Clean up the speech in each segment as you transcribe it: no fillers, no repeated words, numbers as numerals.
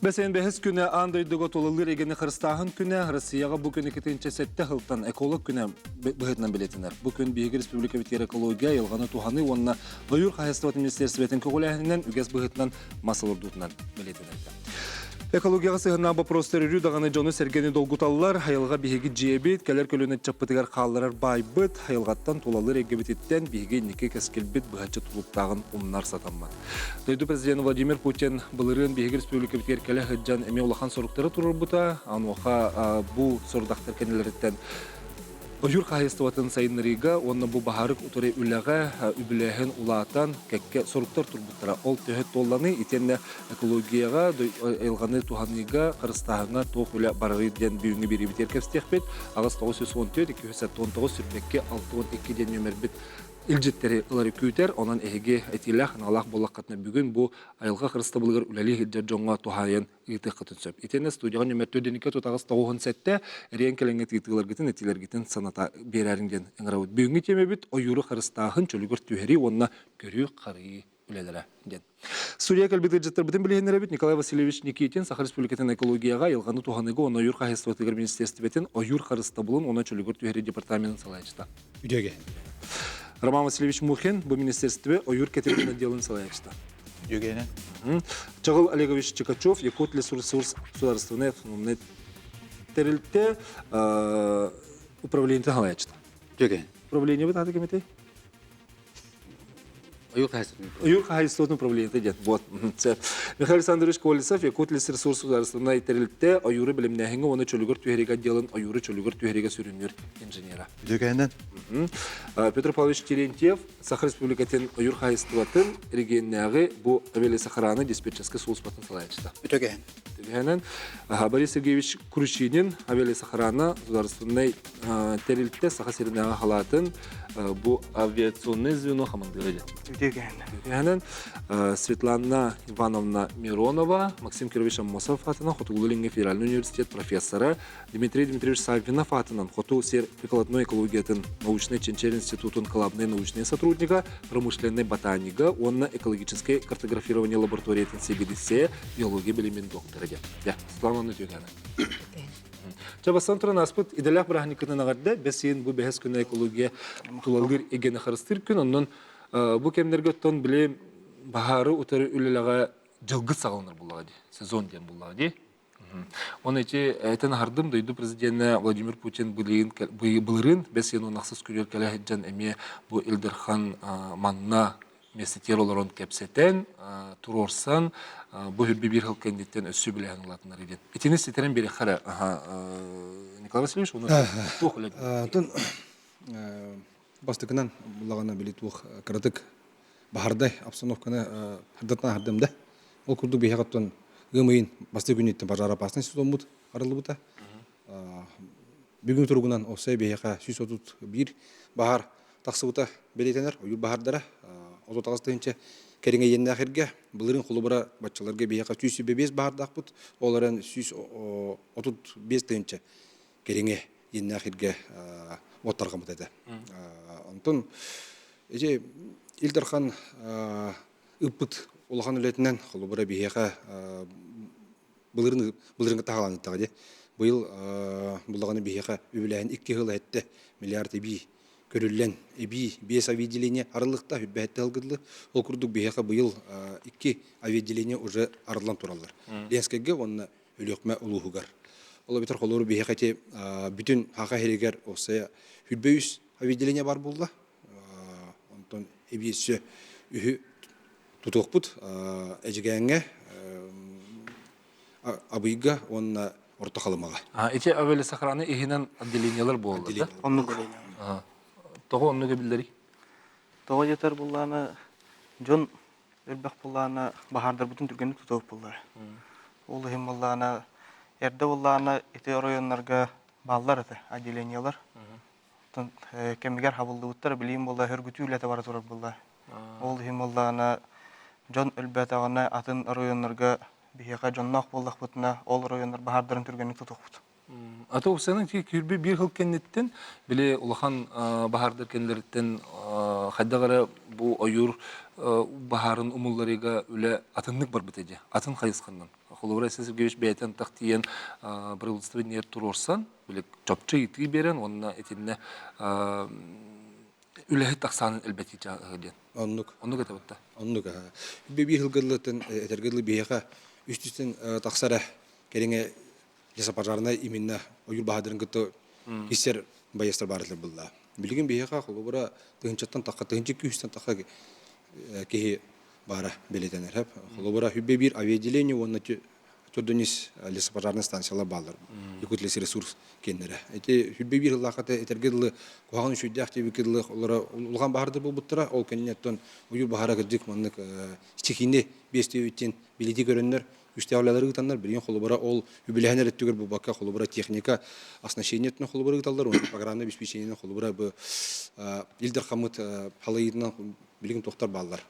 Бэсэйин бэһис күнэ аан дойдуга тулалыыр эйгэни харыстааһын күнэ Россияҕа бу күн 2007 сылтан эколог күнэ быһыытынан бэлиэтэнэр. Бу күн биһиги республикабытыгар экология, айылҕаны туһаныы уонна ойуур хаһаайыстыбатын министиэристибэтин көҕүлээһининэн үгэс быһыытынан мас олордуутунан бэлиэтэнэр. Экологияҕа сыһыаннаах боппуруостар өрүү даҕаны дьону-сэргэни долгуталлар. Айылҕа биһиги дьиэбит, кэлэр көлүөнэ ыччаппытыгар хаалларар баайбыт, айылҕаттан тулалыыр эйгэбититтэн биһиги инники кэскилбит быһаччы тутулуктааҕын умнар сатаммат. Дойду президенэ Владимир Путин былырыын биһиги республикабытыгар кэлэ сылдьан эмиэ улахан соруктары туруорбута. Онуоха бу сорудахтар кэннилэриттэн ойуур хаһаайыстыбатын сайыннарыыга уонна бу баһаарык утары үлэҕэ үбүлээһин улаатан кэккэ соруктар турбуттара. Ол төһө туолланый итиэннэ экологияҕа, айылҕаны туһаныыга, харыстааһыҥҥа туох үлэ барарый диэн бүгүҥҥү биэриибитигэр кэпсэтиэхпит. 8 914 279 22 62 диэн нүөмэрбит илдьиттэри ылары күүтэр. Онон эһиги этиилээх, аналаах буоллаххытына бүгүн бу айылҕа харыстабылыгар үлэлии сылдьар дьоҥҥо туһаайан ыытыаххытын сөп. Итиэннэ студияҕа нүмер төрдүнүкэ тутаҕас тоҕуһун сэттэ эриэн кэлэҥҥэ ыытыыларгытын, этиилэргитин саната биэрээриҥ диэн ыҥырабыт. Бүгүҥҥү тиэмэбит ойууру харыстааһын, чөлүгэр түһэрии уонна көрүү-харайыы үлэлэрэ диэн. Студия кэлбит ыалдьыттарбытын билиһиннэрэбит Николай Васильевич Никитин, Саха Республикатын экологияҕа, айылҕаны туһаныыга уонна ойуур хаһаайыстыбатыгар министиэристибэтин ойуур харыстабылын уонна чөлүгэр түһэрии департаменын салайааччыта. Үтүөгэ. Роман Васильевич Мухин, бу министиэристибэ ойуур кэтирдин отделын салайааччыта. Үтүөгэнэ. Чаҕыл Олегович Чикачев, Якутлесресурс судаарыстыбаннай автономнай тэрилтэ управлениетын салайааччыта. Үтүөгэ. Управлениебыт аата ким этэй? Ойуур хаһаайыстыбатын Ойуур хаһаайыстыбатын управлениета диэн. Вот. Михаил Александрович Колесов, Якутлесресурс судаарыстыбаннай тэрилтэ ойууру бэлэмнээһиҥҥэ уонна чөлүгэр түһэриигэ отделын ойууру чөлүгэр түһэриигэ сүрүннүүр инженера. Үтүөкээнэн. Петр Павлович Терентьев, Саха Республикатын ойуур хаһаайыстыбатын регионнааҕы бу авиалесохрана диспетчерскэй сулууспатын салайааччыта. Үтүөкээн. Үтүөкээнэн Борис Сергеевич Кручинин авиалесохрана судаарыстыбаннай тэрилтэ Саха сиринээҕи халаатын бу авиационное звено хамандыыра диэн. Үтүөкээн. Светлана Ивановна Миронова, Максим Кирович Аммосов аатынан Хотугулуу-Илиҥҥи федеральный университет профессора, Дмитрий Дмитриевич Саввинов аатынан Хоту сир прикладной экологиятын научнай чинчийэр институтун главнай научнай сотруднига, промышленнай ботанига уонна экологическай картографирование лабораториятын сэбиэдиссэйэ, биология билимин доктора диэн. Дьэ, Светлана Үтүөкээнэ. Чэ, бастан туран ааспыт идэлээх бырааһынньыккытын эҕэрдэ. Бэс ыйын бу бэһис күнэ экология тулалыыр эйгэни харыстыыр күн. Онон бу кэмнэргэ оттон били баһаары утары үлэлэҕэ дьылгыт саҕаланар буоллаҕа дии, сезон диэн буоллаҕа дии. Оны ити этэн аһардым дойду президенэ Владимир Путин былырыын бэс ыйын уон ахсыс күнүгэр кэлэ сылдьан эмиэ бу Ил Дархан манна миэстэтигэр олорон кэпсэтэн, туруорсан, бу хүрби биир сыл кэнниттэн өссө билэһэн улаатынар диэн. Итини ситэрэн биэриэххэ эрэ, Николай Васильевич, уну туох үлэ? Антон бастакынан буллаҕына били туох кыратык баһардай обстановканы хардатан аһардым да. Ол курдук биһиэхэ оттон ыам ыйын бастакы күнүттэн пожар опасность сезоммут арыллыбыта. Бүгүн туругунан Овсей биһиэхэ 131 баһаар тахсыбыта бэлиэтэнэр. Ойуур баһаардара 38 тыһыынча кэриҥэ иэннээх иргэ. Былырыын холобура баччаларга биһиэхэ 125 баһаардаахпыт. Ол эрэн 135 тыһыынча кэриҥэ иэннээх иргэ от тарҕаммыт этэ. Онтон ити Ил Дархан ыппыт улахан үлэтинэн холобура биһиэхэ былырын былырыҥҥы таһааланыттаҕа дии. Быйыл буллаҕына биһиэхэ үбүлээһин икки сыл эттэ миллиард эбии көрүллэн эбии биэс авиаотделение арыллыкта үрбэһэтте ылгыдлы. Ол курдук биһиэхэ быйыл икки авиаотделение уже арыллан тураллар. Ленскэйгэ уонна Өлүөхмэ улууһугар. Ол эбэтэр холууру биһиэхэ ити бүтүн Хаха иһигэр уопсайа хүрбэ үс авиаотделение бар буолла. Онтон эбии өссө үһү тутуохпут Эдьигээҥҥэ, Абыйга уонна Орто Халымаҕа. Ити авиалесохрана иһинэн отделениелар буолаллар да? Оннук. Тоҕо оннук эбиллэрий? Тоҕо диэтэр буллаана дьон элбэх буллаана баһаардарбытын түргэнник тутуох буллар. Ол иһин буллаана эрдэ буллаана ити оройуоннарга бааллар этэ отделениелар. Кэмигэр хабыллыбыттар билигин буолла өргүтүү үлэтэ бара турар буолла. Ол иһин буоллаҕына дьон өлбөтөҕүнэ атын оройуоннарга биһиэхэ дьонноох буоллахпытына ол оройуоннар баһаардарын түргэнник тутуохпут. Аты упсанын күүрбү биир сыл кэнниттэн били улахан баһаардар кэннилэриттэн хайдах эрэ бу ойуур баһаарын умулларыыга үлэ атыннык барбыта дии. Атын хайысханнан. Холобура, Айсен Сергеевич бэйэтин тах тиийэн правительство иннигэр туруорсан, били чопчу ыйытыы биэрэн уонна итиннэ үлэһит ахсаанын элбэтии диэн. Оннук. Оннук этэ бутта. Оннук. Биир сылгыллытын этэргэ дылы биһиэхэ үстүстэн тахсара кэриҥэ лесопожарнай именно ойуур баһаадарын кытта иссер байыастар баарылар булла. Билигин биһиэхэ холобура тыһынчаттан тахха тыһынча күүстэн тахха киһи баара бэлиэтэнэр. Холобура хүббэ биир авиаотделение уонна Төрдөнүс лесопожарнай станциялар бааллар. Якутлесресурс киэннэрэ. Ити сүрбэ биир сыллаахата этэргэ дылы куһаҕан үчүгэйдээх диэбиккэ дылы олоро улахан баһаардар буолбуттара. Ол кэнниттэн ойуур баһаара кырдьык маннык стихийни биэстиэбиттин билити көрөннөр күстээх үлэлэри ыытаннар билигин холобура ол үбүлэһэн эрэ өттүгэр буолбакка холобура техника оснащение өттүнэн холобура ыыталлар уонна программное обеспечение холобура бу Ил Дархаммыт халайыытынан билигин туохтар бааллар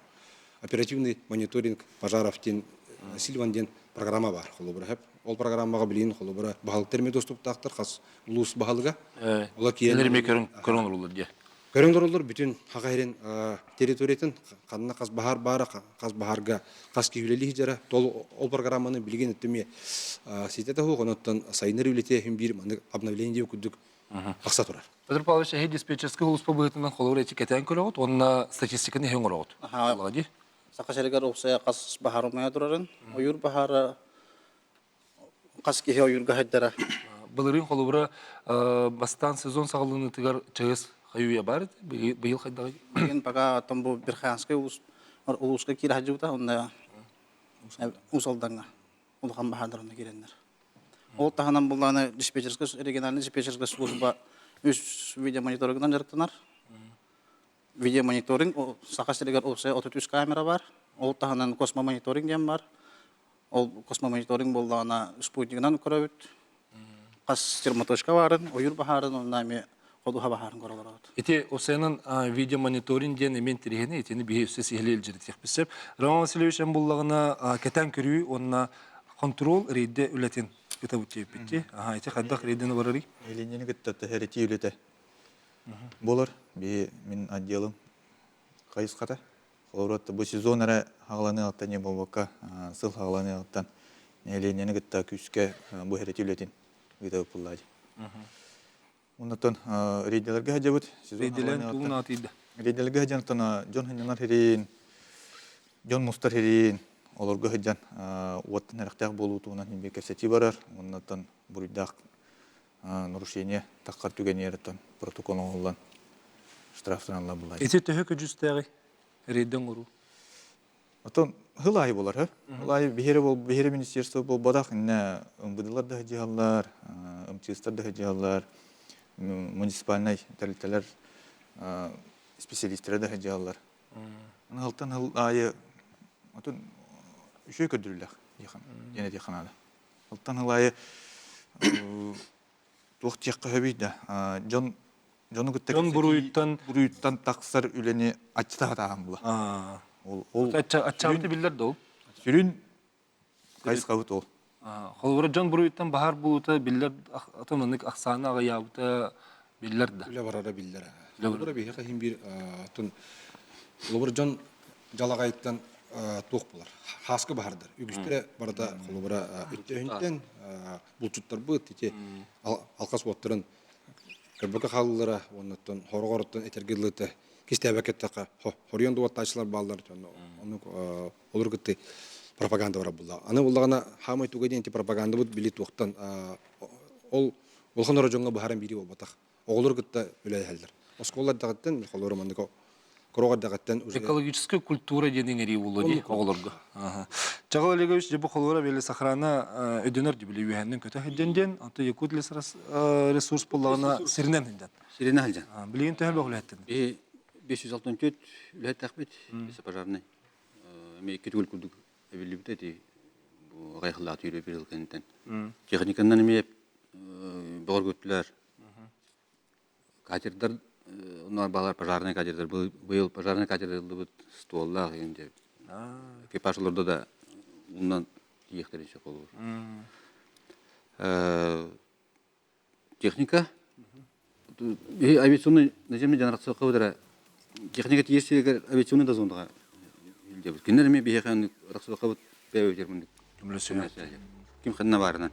оперативный мониторинг пожаров диэн Сильван диэн программа бар холобура хөп ол программаҕа билигин холобура баһылыктар эмиэ доступтаахтар хас улуус баһылыга олар киирэн эмиэ көрөн көрөн олороллор дии көрөн олороллор бүтүн хаха сирин территориятын ханна хас баһаар баара хас баһаарга хас киһи үлэлии сылдьара ол программаны билигин эмиэ ситэ суох онон сайыннар үлэтэ иһин биир маннык обновление диэн курдук тахса турар. Петр Павлович, эһи диспетчерскэй улууспа быһыытынан холобур эти кэтээн көрөҕүт уонна статистиканы иһин оҥороҕут. Аха. Саха сиригэр уопсайа хас баһаар умайа турарын, ойуур баһаара хас киһи ойуурга сылдьара. Былырыын холобура бастаан сезон саҕаланыытыгар чаҕыс хайуйа баар этэ, быйыл хайдаҕый? Билигин пока оттон бу Верхоянскай улуус улууска киирэ сылдьыбыта, онно Уус Алдаҥҥа улахан баһаардар онно киирэннэр. Ол таһынан буллааны диспетчерскай региональный диспетчерскай служба үс видеомониторингынан дьарыктанар. Видеомониторинг Саха сиригэр уопсай 33 камера бар. Ол таһынан космомониторинг диэн бар. Ол космомониторинг буоллаҕына спутнигынан көрөбүт. Хас термоточка баарын, ойуур баһаарын, онно эмиэ ходуһа баһаарын көрө олоробут. Ити осенан видеомониторинг диэн эмиэ интэриэһинэй, итини биһи өссө сиһилии илдьиритиэхпит сөп. Роман Васильевич эн буллаҕына кэтээн көрүү уонна контрол рейдэ үлэтин ытабыт диэбиппит. Аха, ити хайдах рейдэни барарый? Нэһилиэнньэни кытта тэһэритии үлэтэ буолар. Биһи мин отделым хайысхата. Холобура, бу сезон эрэ хаҕаланыаҕыттан не буолбакка, сыл хаҕаланыаҕыттан нэһилиэнньэни кытта күүскэ бу хэрэтии үлэтин ыытабыт буоллаа дии. Оннуттан рейдэлэргэ сылдьабыт. Рейдэлээн тугун аатыйда? Рейдэлэргэ сылдьан дьон сынньанар сирин, дьон мустар сирин, олорго сылдьан уоттан эрэхтээх буолуу туһунан биир кэпсэтии барар. Оннуттан буруйдаах нарушение таххар түгэниэриттэн протокол оҥоһуллан штрафтаналлар буллар. Ити төһө көдьүүстээҕий? Рейдэ оҥоруу. Отон хыл аайы болар, хэ? Хыл аайы биһири бол биһири министерство болбатах инне МВДлар да дьаһаллар, МЧСтар да дьаһаллар, муниципальнай тэрилтэлэр специалисттэрэ да дьаһаллар. Хылтан хыл аайы отон үчүгэй көрдөрүллэх диэн этиэххэ наада. Хылтан хыл аайы туох диэххэ сөбүй да дьон дьону кытта дьон буруйуттан буруйуттан тахсар үлэни аччата сатааһын була. Ол ол аччаабыты биллэр да ол. Сүрүн хайысхабыт ол. Холобура дьон буруйуттан баһаар буолуута биллэр атын маннык ахсаана аҕыйаабыта биллэр да. Үлэ барара биллэр. Холобура биһиэхэ иһин биир атын холобура дьон дьалаҕайыттан туох булар. Хааскы баһардар. Үгүстэрэ барыта холобура өттөһүнтэн булчуттарбыт ити алхас уоттарын көрбөккө хааллылара уоннаттан хороҕоруттан этэргэ дылыта кистээбэккэ эттэххэ хоруйан да уоттааччылар бааллар оннук олор кытты пропаганда барар булла аны буллаҕына хаамай туга диэн ити пропагандабыт били туохтан ол улахан оро дьоҥҥо быһааран биирии буолбатах оҕолор кытта үлэлэһэллэр оскуола эрдэҕиттэн холобура маннык Курук эрдэҕиттэн уже Экологическая культура диэн иҥэрии буолуо дии оҕолорго. Чаҕыл Олегович дьэ бу холуора били сохрана өйдөнөр дии били үөһэннэн көтө сылдьан диэн, онто Якут ресурс буоллаҕына сиринэн сылдьан. Сиринэн сылдьан. Билигин төһө элбэх үлэһиттэн? Биһи 564 үлэһиттэхпит, пожарный. Эми икки түгэл курдук эбиллибитэ ити бу аҕай хыллаат үйрө бир жыл кэнниттэн. Техниканнан эмиэ бөҕөргөттүлэр. Катердар онно балар пожарный катердар быйыл пожарный катер ыллыбыт стволлаах игин диэбит. Экипаж олордо да уннан тиийиэхтэрин сөп болуур. Техника авиационный наземный жанраксыакка бутара техника тиийэр сиригэр авиационный да зонаға Сылдьабыт. Кинилэр эмиэ биһиэхэ арахсыбаккабыт бэйэбитигэр муннук. Ким ханна баарынан.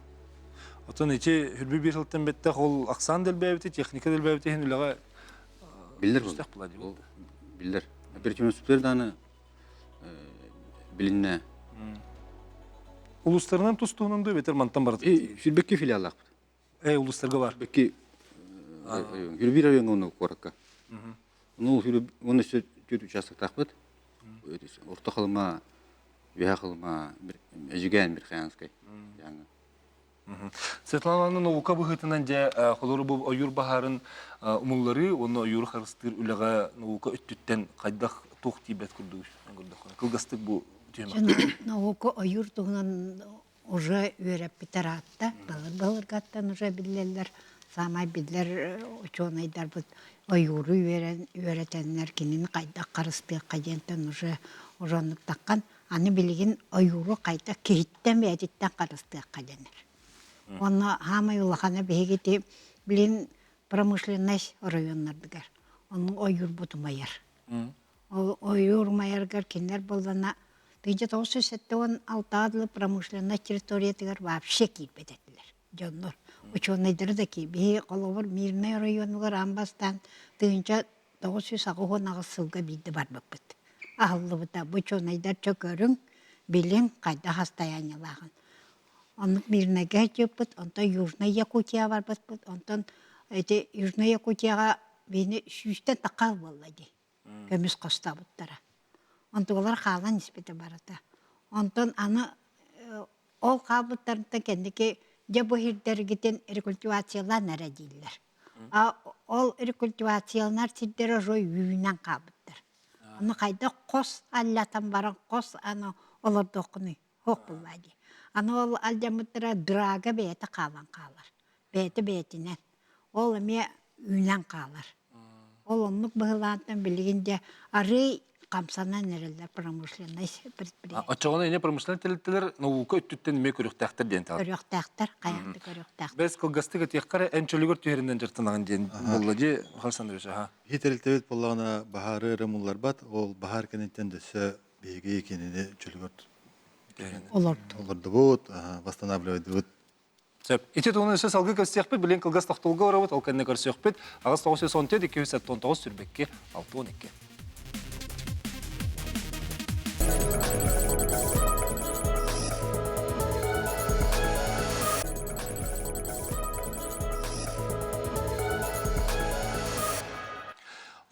Отон ити хүрбү биир сылтан бэттэх ол ахсаан дэлбээбити, техника дэлбээбити иһин үлэҕэ биллэр буолла. Биллэр. Оперативный супер дааны билиннэ. Улустарынан тустуунан да бетер мантан барыт. Сүрбекки филиаллаахпыт. Э улустарга бар. Сүрбекки Хүрбир райоҥҥа уонна куоракка. Ну, уонна өссө түөрт участоктаахпыт. Орто Халыма, Үөһээ Халыма, Эдьигээн, Верхоянскай. Светлана Ивановна наука быһыытынан дьэ холобур бу ойуур баһаарын умулларыы уонна ойууру харыстыыр үлэҕэ наука өттүттэн хайдах туох тиийбэт курдук кылгастык бу түһүмэх. Наука ойуур туһунан уже үөрэппитэр аатта былыр-былыргаттан уже биллэллэр саамай биллэр учуонайдарбыт ойууру үөрэн үөрэтэннэр кинини хайдах харыстыахха диэнтэн уже уже оннуктаххан аны билигин ойууру хайдах киһиттэн бэйэтиттэн харыстыахха дэнэр уонна хаамай улахана биһиги ити билин промышленность оройуоннарыгар ону ойуурбут умайар Ол ойуур умайарыгар кинилэр буоллана 1976 дылы промышленнай территориятыгар вообще киирбэт этилэр дьоннор. Учуонайдары да киир. Биһи холобур Мирнэй оройуонугар аан бастаан 1988 сылга биирдэ барбыппыт. Аһыллыбыта. Бу учуонайдар чөкөрүҥ, билиҥ хайдах состояниелааҕын. Оннук Мирнэйгэ сылдьыбыппыт, онтон Южнай Якутия барбыппыт, онтон ити Южнай Якутияҕа биһини сүүстэн тахха буолла дии көмүс хостообуттара. Онтугалар хаалан испитэ барыта. Онтон аны ол хаалбыттарыттан кэнники дьэ бу сирдэргитин рекультивациялаан эрэ дииллэр. А ол рекультивацияланар сирдэр уже үүнэн хаалбыттар. Аны хайдах хос аллатан баран хос аны олордуоххунуй? Суох буоллаа дии. Аны ол алдьаммыттара драга бэйэтэ хаалан хаалар. Бэйэтэ бэйэтинэн. Ол эмиэ үүнэн хаалар. Ол оннук быһылаантан билигин дьэ арыый хамсанан эрэллэр промышленнай предприятие. Оччоҕуна ини промышленнай тэрилтэлэр наука өттүттэн эмиэ көрүөхтээхтэр диэн тал. Көрүөхтээхтэр, хайаан да көрүөхтээхтэр. Бэс кылгастык этиэххэ эн чөлүгэр түһэринэн дьарыктанаҕын диэн буолла дии Александрович аха. Биһи тэрилтэбит буоллаҕына баһаары эрэ мулларбат, ол баһаар кэнниттэн дөссө биһиги кинини чөлүгэр олордубут, восстанавливайдыбыт. Сөп. Ити туһунан өссө салгыы көрсүөхпүт, билин кылгас тохтолго барабыт, ол кэннэ көрсүөхпүт. Аҕыс 914 279 сүрбэкки 612.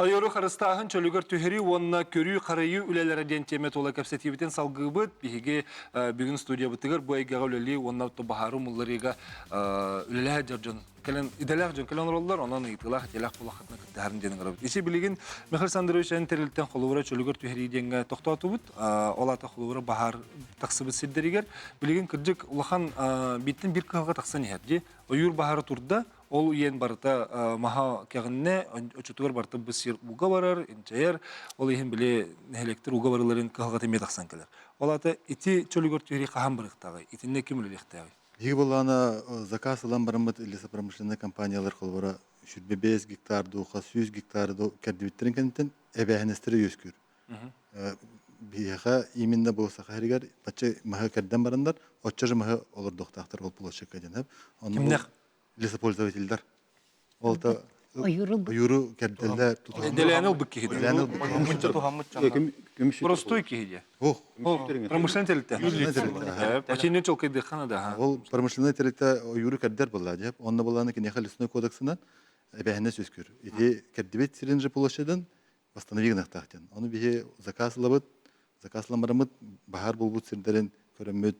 Ойууру харыстааһын чөлүгэр түһэрии уонна көрүү-харайыы үлэлэрэ диэн тиэмэ тула кэпсэтиибитин салгыыбыт. Биһиги бүгүн студиябытыгар бу эйгэҕэ үлэлии уонна баһаары умулларыыга үлэлэһэр дьон кэлэн идэлээх дьон кэлэн олороллор, онон ыйытыылаах идэлээх буолаххытына кыттыһарын диэн ыҥырабыт. Ити билигин Михаил Александрович эн тэрилтэн холобура чөлүгэр түһэрии диэҥҥэ тохтоотубут. Ол аата холобура баһаар тахсыбыт сирдэригэр билигин кырдьык улахан бииртэн биир кыһалҕа тахсан иһэр дии. Ойуур баһаара турда, Ол иэн барыта маһа кэҕиннэ, оччотугар барыта бу сир ууга барар, инчэйэр. Ол иһин били нэһилиэктэр ууга барыларын кыһалҕата эмиэ тахсан кэлэр. Ол аата ити чөлүгэр түһэрии хаһан барыахтааҕый? Итиннэ ким үлэлиэхтээҕий? Биһиги буоллаҕына заказ ылан бараммыт лесопромышленнай компаниялар холобура 105 гектар дуу, хас 100 гектар дуу кэрдибиттэрин кэнниттэн эбээһинэстэрэ үөскүүр. Биһиэхэ именно бу Саха сиригэр бачча маһы кэрдэн бараннар, оччо же маһы олордуохтаахтар ол площадка диэн. Кимнэх? Лесопользователлэр. Ол та ойууру кэрдэллэр. Дэлээнэ ылбыт киһи. Простой киһи дии. Промышленный тэрилтэ. Очинен чолкайдыххана да. Ол промышленный тэрилтэ ойууру кэрдэр буолла дии. Онно буоллаана киниэхэ лесной кодексынан эбээһинэс үөскүүр. Ити кэрдибит сирин же площадын восстанови гыныахтаах диэн. Ону биһи заказ ылабыт, заказ ылан бараммыт баһаар буолбут сирдэрин көрөммүт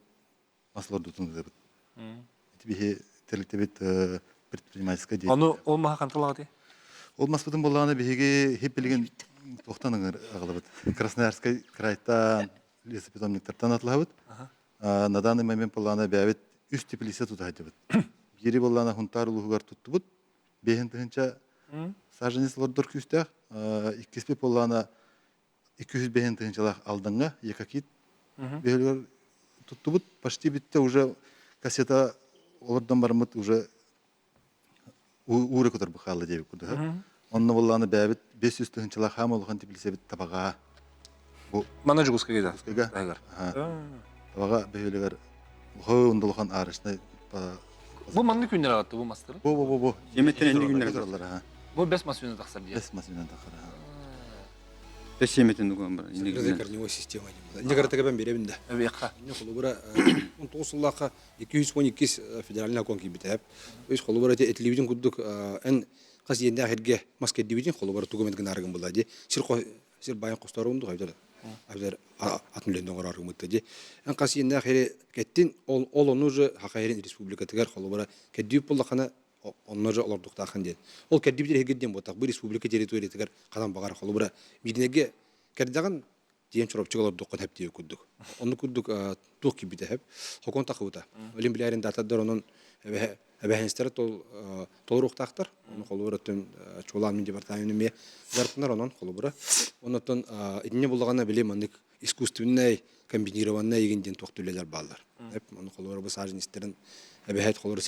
мас олордутун ыытабыт. Ити биһи тэрилтэбит предпринимательскай деятельность. Ону ол маһа ханталаҕытый? Ол маспытын буоллаҕына биһиги хип билигин туохтан аҕалабыт? Красноярскай крайтан лесопитомниктартан атылаһабыт. На данный момент буоллаҕына бэйэбит үс теплица тута сылдьабыт. Биири буоллаҕына Хунтаар улууһугар туттубут. Бэһин тыһынча саженец олордор күүстээх. Иккиспит буоллаҕына 205 тыһыынчалаах Алдаҥҥа Якокит бөһүөлэгэр туттубут. Почти бүттэ уже кассета олордон бараммыт уже уура көтөрбүт хаалла диэбит курдук. Онно буоллаҕына бэйэбит 500 тыһыынчалаах хаама улахан теплицэбит табаҕа. Бу Мана Дьокуускайга Дьокуускайга. таһыгар. Табаҕа бөһүөлэгэр улахан улахан арочнай Бу маннык күннэр аҕатты бу мастары. Бу бу бу бу. Сиэмэттэн энни күннэр тураллар аха. Бу бэс мас үүнэн тахсар диye. Бэс мас үүнэн тахсар аха. Бэс сиэмэтин дуган бар. Закрытая корневой система диэн. Инне каратыга бен беребин да. Эбиэхха. Инне холобура 19 сыллаахха 212 федеральный закон киирбитэ. То есть холобура эти этилибитин курдук эн хас иэннээх эргэ мас кэрдибитин холобура тугу эмит гынаарыгын була ди сир сир байан хостоорун дух эбитер эбитер атын үлэни оҥороргуммут ди эн хас иэннээх эри кэттин ол ол ону же хахайрин республикатыгар холобура кэрдибит буоллаххына онно же олордуктаахын диэн ол кэрдибит эһигит диэн буотах бу республика территориятыгар ханан баҕар холобура бииринэгэ кэрдэҕин диэн чоропчуга олордуххун хэп диир курдук онну курдук туох киирбитэ хэп хокон тахыбыта олим билэрин датадар онон эбэһэнстэрэ толоруохтаахтар ону холобур өттүн чуолаан мин департамент эмиэ дьарыктанар онон холобура оннуттан итиннэ буллаҕына били маннык искусственнай комбинированнай игин диэн туох үлэлэр бааллар ону холобура бу саженецтерин эбэһэт холобура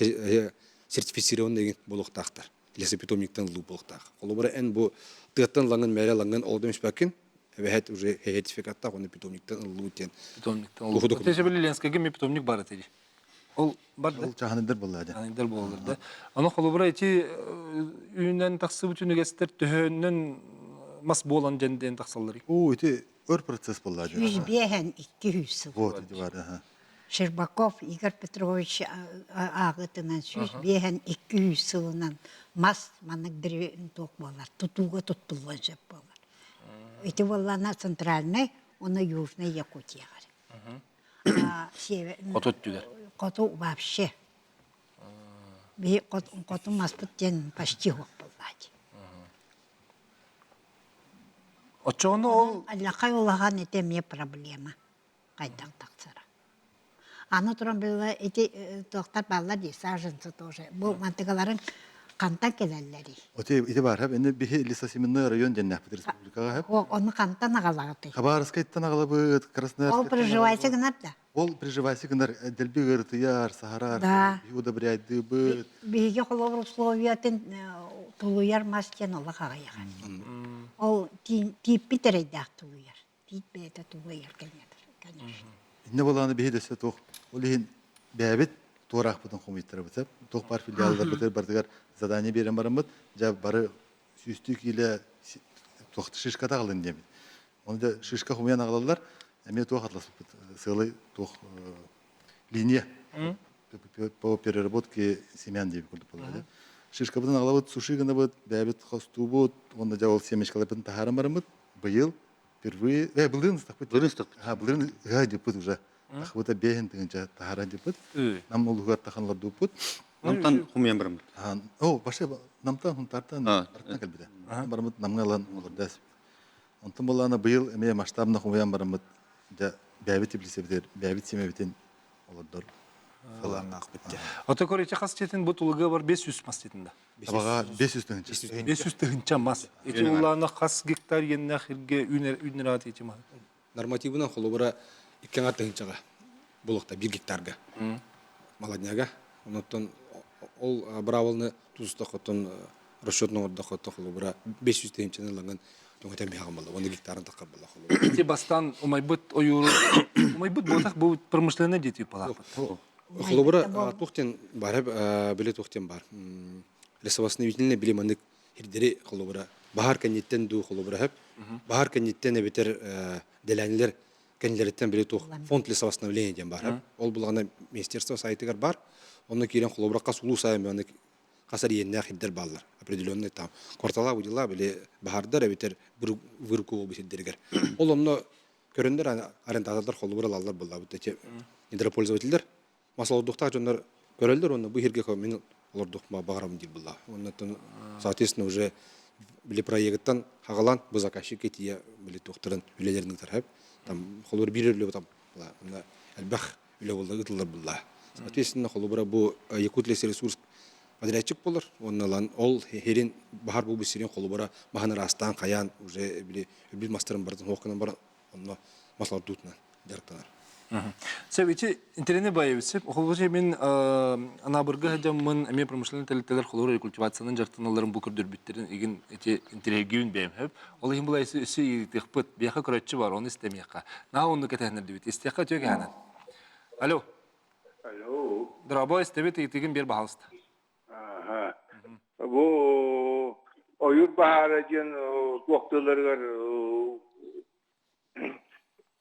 сертифицированный игин буолуохтаахтар лесопитомниктан ылыы буолуохтаах холобура эн бу тыаттан лаҥын мээрэ лаҥын олдом испэккин эбэһэт уже сертификаттаах уонна питомниктан ыллыбыт диэн Питомниктан ыллыбыт. Ты же Ленскайга ми питомник бар этэ Ол бар да. Ол чаһыныдыр буолла дьэ. Чаһыныдыр буолалар да. Аны холобура ити үүнэн тахсыбыт үнүгэстэр төһөннөн мас буолан дьэн диэн тахсаллар. Оо, ити өр процесс буолла дьэ. 105 200 сыл. Вот ити бар, аха. Щербаков Игорь Петрович ааҕытынан 105 200 сылынан мас маннык туох буолар, тутууга туттуллуон сөп буолар. Ити буоллаана центральнай уонна южный Якутияҕа. Хоту өттүгэр. Хоту вообще. Биһи хоту маспыт диэн почти суох буоллаачы. Оччоҕуна ол Аллахай улахан ити эмиэ проблема хайдах тахсара. Аны туран было эти туохтар бааллар дии саженцы тоже. Бу мантыгаларын хантан кэлэллэрий? Оте ити бар хап энне биһи лесосеменной район деннәхпит республикаҕа хап. Ону хантан аҕалаҕытый? Хабаровскайтан аҕалабыт, Красноярскайтан Ол приживайся гынар да? Ол приживайся гынар дэлби ыарытыйар, саһарар, Да. удобряйдыбыт. Биһиги холобур условиятын тулуйар мас диэн олох аҕыйаҕа. Ол тииппит эрэйдээх тулуйар. Тиит бэйэтэ тулуйар конечно. Инне болааны биһи дөссө туох ол иһин бэйэбит туораахпытын хомуйтарабыт туох баар филиалларбытыгар барытыгар задание биэрэн бараммыт дьэ бары сүүстүү киилэ туох шишката аҕалын диэмит оны дьэ шишка хомуйан аҕалаллар эмиэ туох атласпыт сыалай туох линия по переработке семян диэбит курдук буолла шишкабытын аҕалабыт суши гынабыт бэйэбит хостуубут уонна дьэ ол семечкаларбытын таһааран бараммыт быйыл Впервые, былырыын ыстахпыт. Былырыын ыстахпыт. Ха, былырыын ыһа дьыппыт уже. Тахыбыта бэһин тыгынча таһааран дьыппыт. Нам улугар тахан лордуппут. Намтан хумуйан бараммыт. О, башы намтан хунтартан артан кэлбитэ. Бараммыт намга ылан олордас. Онтон боллаана быйыл эмиэ масштабно хумуйан бараммыт дьэ бэйэбит теплицэбитигэр бэйэбит сиэмэбитин олордор Сылааннаахпыт дьэ. Ото көрүчэ хас четин бу тулуга бар 500 мас четин да. Табаҕа 500 тыһыынча. 500 тыһыынча мас. Ити улаана хас гектар иэннээх иргэ үүнэр үүнэр аат ити мас. Нормативынан холобура икки аҥар тыһыынчаҕа булуохта биир гектарга. Молодняга. Онуттан ол быраабыланы тутустаххыттан расчетун оҥордоххуттан холобура 500 тыһыынчаны ылаҥын тоҥотон биһаҕын буолла уонна гектарын таххар буолла холобура. Ити бастаан умайбыт ойууру умайбыт буотах бу промышленный дети палааппыт. Холобура туох диэн бар били туох диэн бар лесовосстановительный били маннык ирдэри холобура баһар кэнниттэн дуу холобура хөп баһар кэнниттэн эбэтэр дэлээнилэр кэннилэриттэн били туох фонд лесовосстановления диэн бар ол булаҕына министерство сайтыгар бар онно киирэн холобура хас улуус айан маннык хас эрийэннээх ирдэр бааллар определенный там квартала удила били баһардар эбэтэр вырку сирдэригэр ол онно көрөннөр арендатордар холобур ылаллар буоллабыт эти недропользователлэр мас олордуктаах дьоннор көрөллөр уонна бу иһиргэ мин олордук баҕарабын диир буолла оннуттан соответственно уже били проегыттан хагалан бу заказчик тиийэ били туохтарын үлэлэрин ыытар там холобур биир үлэ там элбэх үлэ буолла ыытыллар буолла соответственно холобура бу Якутлесресурс подрядчик болар уонна ылан ол херин баһар буолбут сирин холобура маһын ыраастаан хайаан уже били өлбүт мастарын барытын хуох гынан баран онно мас олордуутунан дьарыктанар. Сөп, ити интэриэһинэй баайабыт сөп. Холобур, мин Анаабырга сылдьаммын эмиэ промышленнай тэрилтэлэр холобур рекультивациянан дьарыктаналларын бу көрдөрбүттэрин игин ити интэриэһиргиибин бэйэм сөп. Ол иһин була өссө ыйытыахпыт. Биһиэхэ көрөөччү бар, ону истэмиэххэ. Наһаа оннук кэтэһиннэрдибит. Истиэххэ үтүө кэһэнэн. Алло. Алло. Дорабо, истэбит ыйытыгын биэр баһаалыста. Аха. Бу ойуур баһаара диэн туох тылларыгар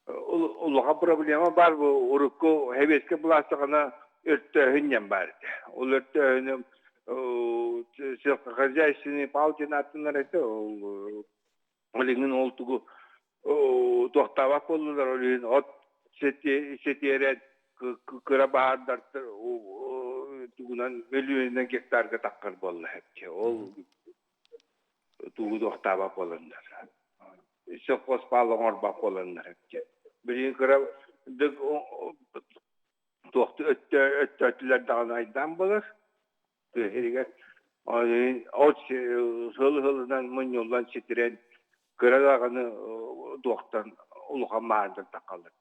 улахан проблема баар бу урукку сэбиэскэй былаастаҕына өртөөһүн диэн баар этэ. Ол өртөөһүнү сельскохозяйственный пал диэн ааттанар этэ. Ол билигин ол тугу туохтаабат буоллулар, ол иһин от сэтиэрэн кыра баһаардар тугунан мөлүйүөнүнэн гектарга таххар буолла. Ол тугу туохтаабат буоланнар. Совхоз оҥорбот буоланнар. Билигин кыра туохту өттөөтүлэр даҕаны айдаан буолар. Тыа сиригэр от сыл-сылынан мунньуллан ситирэн кыра даҕаны туохтан улахан маһардан таххаллар.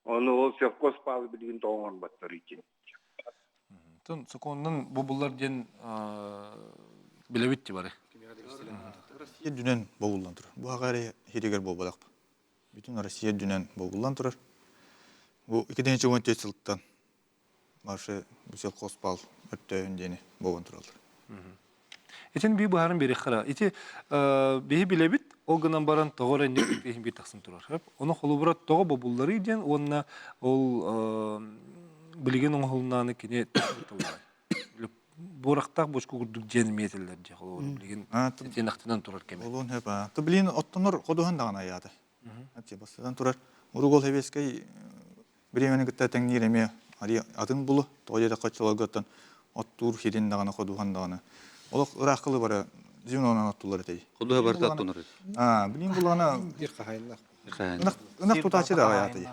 Ону ол совхоз паалы билигин тоҕо оҥорботтор итин. Тун сокуоннан бу буллар диэн билэбит ти бары. Россия дүнэн бобуллан турар. Бу аҕа эрэ хиригэр буолбатах. Бүтүн Россия дүнэн бобуллан турар. Бу 2014 сылтан Марше сельхозпал өртөөһүн диэни буолан тураллар. Итин би быһарын биэриэххэ Ити биһи билэбит, ол гынан баран тоҕо эрэ инник биир тахсан турар. Ону холобура тоҕо бобулларый диэн уонна ол билигин оҥоһулуннааны кини буорахтаах бочку курдук диэн эмиэ этэллэр дии холобура билигин итиэнэхтинэн турар кэми. Олуон хөп. То билин оттонор ходуһан даҕаны айаата. Бастатан турар, Уругол Сэбиэскэй бириэмэни кытта тэҥниир эмиэ атын булу, тоҕо диэтэххэ оччолорго оттон оттуур сирин даҕаны, ходуһан даҕаны олох ырааххылыы бара звенонан оттулар этэй. Ходуһа барыта оттонор этэ. Билин булаҕына Биир хаһаайыннаах. Ынах тутааччы да аҕайаатый.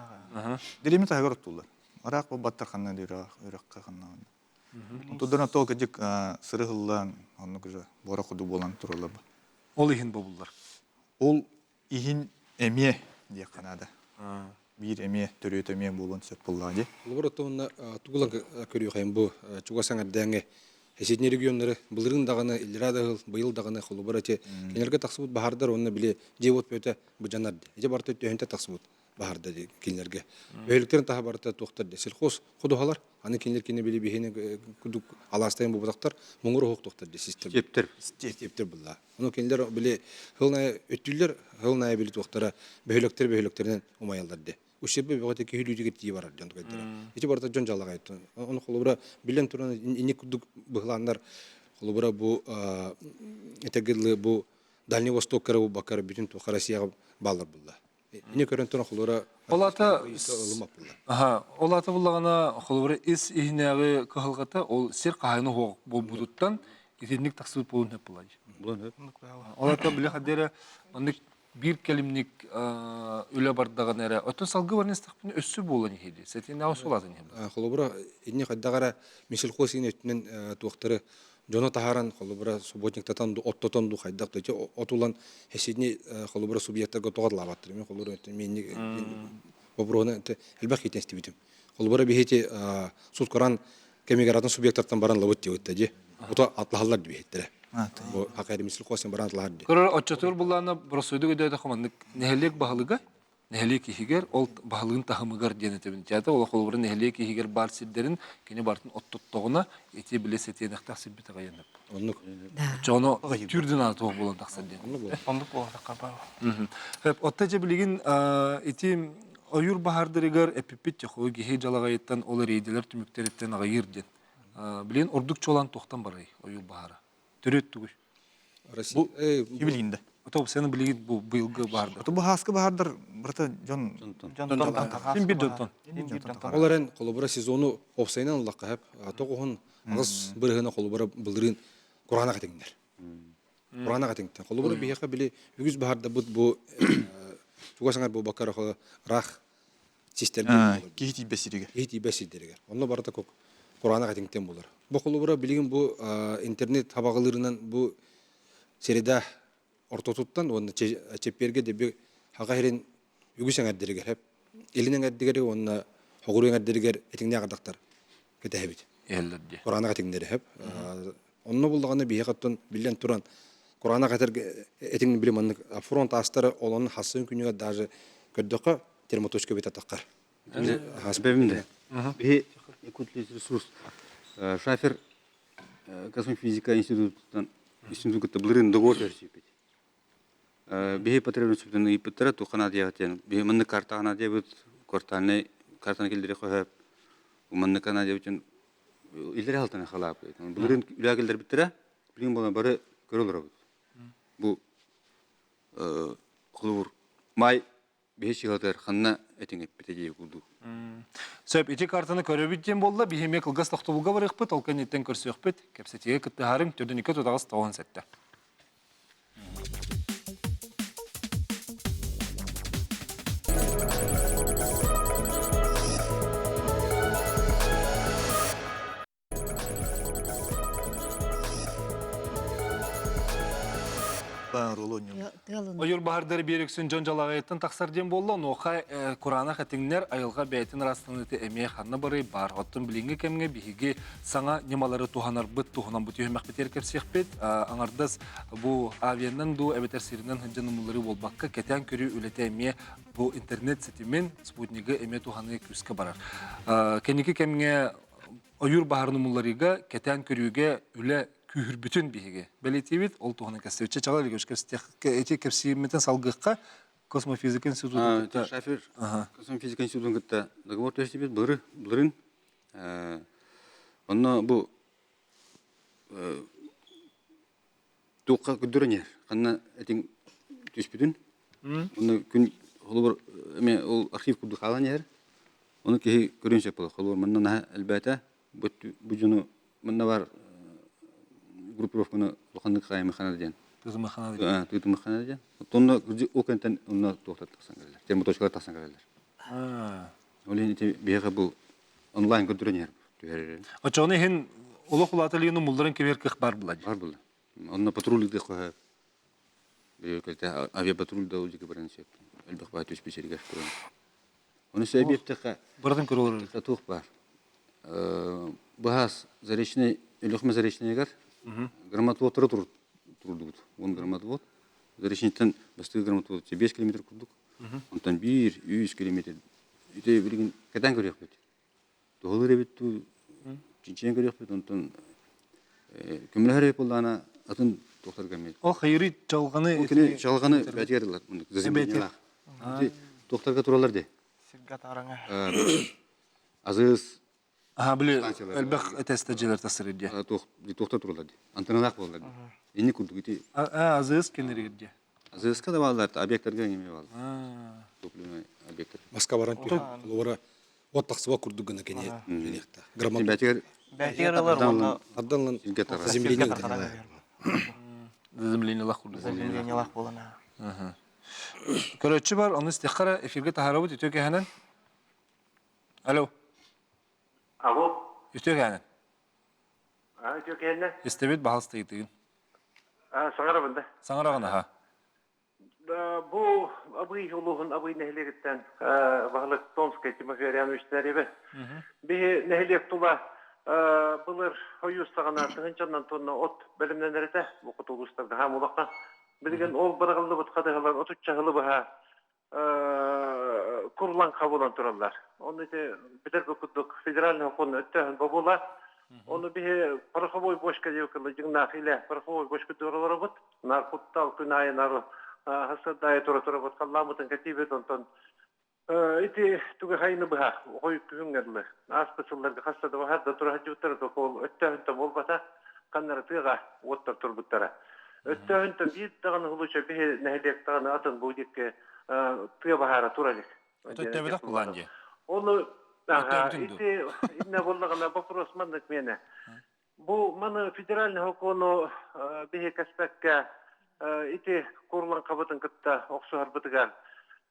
Дириэми таһыгар оттууллар. Ыраах буолбаттар ханна да үрэххэ ханна. Онтон то кыдьык сырыһыллан, оннук уже буора куду буолан тураллар. Ол иһин бобуллар. Ол иһин эмиэ диэххэ наада. Биир эмиэ төрүөтэ эмиэ буолуон сөп буоллаҕа дии. Холобур, оттон тугулан көрүөхайым бу чугас эҥэрдээҥи Сиднey регионнары былырыын даҕаны, иллэрээ да ыһыл, быйыл даҕаны холобур эти кинилэргэ тахсыбыт баһаардар уонна били дьиэ-уот бөтө быдьанар дии. Ити барыта төһөнтө тахсыбыт баһаарда дии кинилэргэ. Бөһүөлэктэрин таһа барыта туохтар дии. Сельхоз ходуһалар, аны кинилэр кини били биһини кудук алаастайын буолбатахтар, муҥур оһохтуохтар дии систер. Стептер. Стептер булла. Ону кинилэр били хылнайа өттүллэр, хылнайа били туохтара бөһүөлэктэр бөһүөлэктэринэн умайаллар дии. Ущербы бөҕөтө киһи өлүүтүгэр тиийэ барар дьон тугайдара. Ити барыта дьон дьалаҕай. Ону холобура билэн туран инник курдук быһылааннар холобура бу этэргэ бу Дальний Востокка буолбакка бүтүн туох Россияҕа бааллар булла. Ини көрөн туран холобура Ол ата Ол ата буллаҕына холобура ис иһинээҕи кыһалҕата ол сир хаһайын уһуох буолбутуттан итинник тахсыбыт буолун сөп буолар. Ол ата били хаддера маннык биир кэлимник үлэ бардаҕына эрэ оттон салгыы баран истэхпинэ өссө буолан иһиэ дии. Сэтинээҕи суолатын иһэ. Холобура инни хайдах эрэ Мисельхоз өттүнэн туохтары дьону таһааран холобура субботниктатан ду оттотон ду хайдах да отулан эсидни холобура субъектарга тоҕотлаабаттар мен холобура мен вопроһуна элбэх киитен истибитим холобура биһити суткаран кэмигэр атын субъектартан баран лабыт диэбитте ди ото атлаһаллар дибиһиттэрэ бу хакайрымисил хосен баран атлаһар ди Көрөр оччотугар буллаана боросуйдук өдөтө хоманнык нэһилиэк баһылыга нэһилиэк иһигэр ол баһылыгын таһымыгар диэн этэбин. Театр ол холобура нэһилиэк иһигэр баар сирдэрин кини барытын оттоттоҕуна ити билэ сэтиэнэхтээх сирбит аҕайан Оннук. Оччоҕуна түүрдүн аата туох буолан тахсар диэн. Оннук буолан баар. Отта дьэ билигин ити ойуур баһаардарыгар эппиппит технология киһи дьалаҕайыттан ол эриэйдэлэр түмүктэриттэн аҕыйыыр диэн. Билигин ордук чуолаан туохтан барай ойуур баһаара? Төрүт тугуй? Бу билигин да. Ото сен билигин бу быйылгы баһаардар. Ото бу хааскы баһаардар барыта дьон Син бир дьонтон. Ол эрэн холобура сезону опсайынан ыллахха хөп тоҕуһун аҕыс бырыһына холобура былырыын кураанах этиҥнэр. Кураанах этиҥтэн. Холобура биһиэхэ били үгүс баһаардабыт бу чугас аҥар буолбакка ыраах систэргэ киһи тиийбэт сиригэр. Киһи тиийбэт сирдэригэр. Онно барыта кураанах этиҥтэн булар. Бу холобура билигин бу интернет хабаҕалыырынан бу среда ортотуттан уонна чэппиэргэ дэби хаха иһирин үгүс эҥэрдэригэр хэп. Илин эҥэрдигэр уонна соҕуруу эҥэрдэригэр этиҥнээх ардахтар кэтэһэбит. Иһэллэр дии. Кураанах этиҥнэри сөп. Онно буллаҕына биһиэхэ оттон биллэн туран кураанах этэр этиҥ били маннык фронт аастары олонун хассын күнүгэр даже көрдөххө термоточка бит атаххар. Бэбим да. Биһи Якутлесресурс шафер космофизика институтуттан институт кытта былырыын договор түһэрсибиппит. Биһи потребностьпытын ыйыппыттара туохха наадыйаҕыт диэн. Биһи маннык картаҕа наадыйабыт, квартальнай картаны киллэри хоһоп, маннык наадыйабыт диэн иллэрэ алтаны халааппыт. Былырыын үлэ киллэрбиттэрэ, билигин буолан бары көрө олоробут. Бу холобур маай биһи сыалатыгар ханна этиҥ эппитэ дии курдук. Сөп, ити картаны көрөбүт диэн буолла, биһи эмиэ кылгас тохтобулга барыахпыт, ол кэнниттэн көрсүөхпүт. Кэпсэтиигэ кыттыһарыҥ төрдүнүккэ тутаҕас 97. Ойуур баһардары биэриксин дьон дьалаҕайыттан тахсар диэн буолла, онуоха кураанах этиҥнэр айылҕа бэйэтин ыраастаныыта эмиэ ханна барый баар. Оттон билиҥҥи кэмҥэ биһиги саҥа ньымалары туһанарбыт туһунан бу түһүмэхпитигэр кэпсиэхпит. Аҥардас бу авианан дуу эбэтэр сиринэн сылдьан умулларыы буолбакка, кэтээн көрүү үлэтэ эмиэ бу интернет ситимин, спутнигы эмиэ туһаныы күүскэ барар. Кэнники кэмҥэ ойуур баһарын умулларыыга, кэтээн көрүүгэ үлэ күүһүрбүтүн биһиги бэлиэтиибит. Ол туһунан кэпсиэччи Чаҕыл Ильич эти кэпсииммитин салгыахха космофизика институтун кытта Шафер космофизика институтун кытта договор түһэстибит былыры былырын онно бу туохха көрдөрөн иһэр ханна этиҥ түспүтүн онно күн холобур эмиэ ол архив курдук хаалан иһэр ону киһи көрүөн сөп буолар холобур манна наһаа элбээтэ бу бу дьону манна баар группировканы улаханнык хаайымыхана диэн тытымахана тытымахана диэн онно ол кэнтэн онно туохтар тахсан кэлэллэр термоточкалар тахсан кэлэллэр ол иһин ити биһиэхэ бу онлайн көрдөрөн иһэр түһэрэр Оччоҕуна иһин олох улааталыйыны мулларын кэбиһэр кыах баар була Бар була. Онно патруль ыытыах авиапатруль да улдьыгы баран сөп. Элбэх баа түспүт сиригэр туран. Ону сөбүөптэххэ Барытын көрөлөр. туох баар. Быһаас Заречный, Өлүөхүмэ Заречныйыгар грамотводтары турдубут. Уон грамотвод. Заречныйтан бастакы грамотвод 5 километр курдук. Онтон 1-3 километр. Ити билигин кэтээн көрүөхпүт. Туһалыыр эбит дуу, чинчийэн көрүөхпүт, онтон көмөлөһөр эбит буоллаҕына атын туохтарга эмиэ. Ол хайырый чалҕаны Ол кини чалҕаны бээтигэр ылар, заземлениелаах. Ити туохтарга тураллар дии. Сиргэ атаараҥа. Азыс Аха били элбэх этээстэ дьиэлэр тасырыр дии. Туох туохта тураллар дии. Антенналаах буолаллар дии. Инник курдук ити. Азыс кинилэригэр дии. АЗС-ка да бааллар, объекттарга эмиэ бааллар. Топливный объекттар. Москва баран түһэн, холобура от тахсыба курдук гына кини үлэлиэхтээх. Грамотно. Бэтигэр Бэтигэр ылар уонна Ардан заземление Заземлениелах курдук. Заземлениелах буолан. Көрөөччү бар, ону истиэххэ эфиргэ таһаарабыт үтүө кэһэнэн. Алло. Алло. Үтүө кэһэнэн. Үтүө кэһэнэн. Истэбит баһалста ыйытыгын. Саҥарабын да. Саҥараҕын аха. Бу Абый улууһун Абый нэһилиэгиттэн баһылык Томскай Тимофей Арианович Тинаревы. Биһи нэһилиэк тула былыр хойуус саҕана тыһынчаннан тонна от бэлэмнэнэр этэ. Бу хоту улуустарга хаам улахан. Билигин ол быраҕыллыбыт хадыһалар отучча сылы быһа курлаҥха буолан тураллар. Онно ити билэргэ курдук федеральный сокуон өттөһөн бобула. Ону биһи пороховой бочка диэбит кылы дьиҥнаах илэ пороховой бочка туораларабыт. Нар куттал күн аайы нар хасырдаайы тура турабыт халлааммытын кэтиибит онтон ити туга хайыны быһа хойут күһүҥҥэ дылы ааспыт сылларга хаста да баһар да тура сылдьыбыттара ол өттөһүнтэн буолбата ханнара тыаҕа уоттар турбуттара. Өттөһүнтэн биир даҕаны случай биһи нэһилиэк даҕаны атын бу диэки тыа баһаара тура илик. Өттөбөтөх булаан дии. Ону ити иннэ буоллаҕына вопрос маннык миэнэ. Бу маны федеральный сокуону биһи кэспэккэ ити курлаҥхабытын кытта охсуһарбытыгар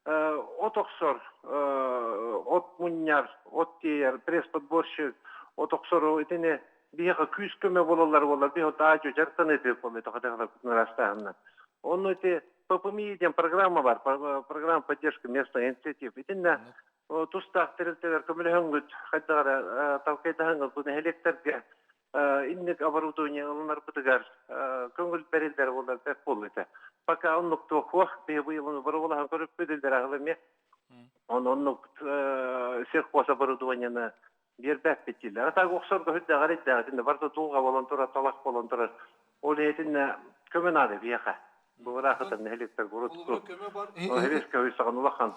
от охсор, от мунньар, от тиэйэр, пресс-подборщик от охсору итини биһиэхэ күүс көмө буолаллар буоллар биһи таачу дьарыктаныы буолла тоҕо ыраастааһынна. Онно ити ППМИ диэн программа бар, программа поддержки местной инициатив. Итиннэ Тустаах тэрилтэлэр көмөлөһөҥҥүт хайдах эрэ талкайдаһаҥҥыт бу нэһилиэктэргэ инник оборудование ылынарбытыгар көҥүл бэриллэр буолар бэрт буолуо этэ. Пока оннук туох биһи быйыл боруобалаһан көрүппүт иллэр аһыл эмиэ. Он оннук сельхозоборудованиены биэрбэппит дииллэр. А так охсорго үрдээҕэр ирдээҕ итиннэ барыта дулҕа буолан турар, талах буолан турар. Ол иһитиннэ көмө наада биһиэхэ. Бу ыраахытар нэһилиэктэр урут Хэбиэскэ саҕан улахан.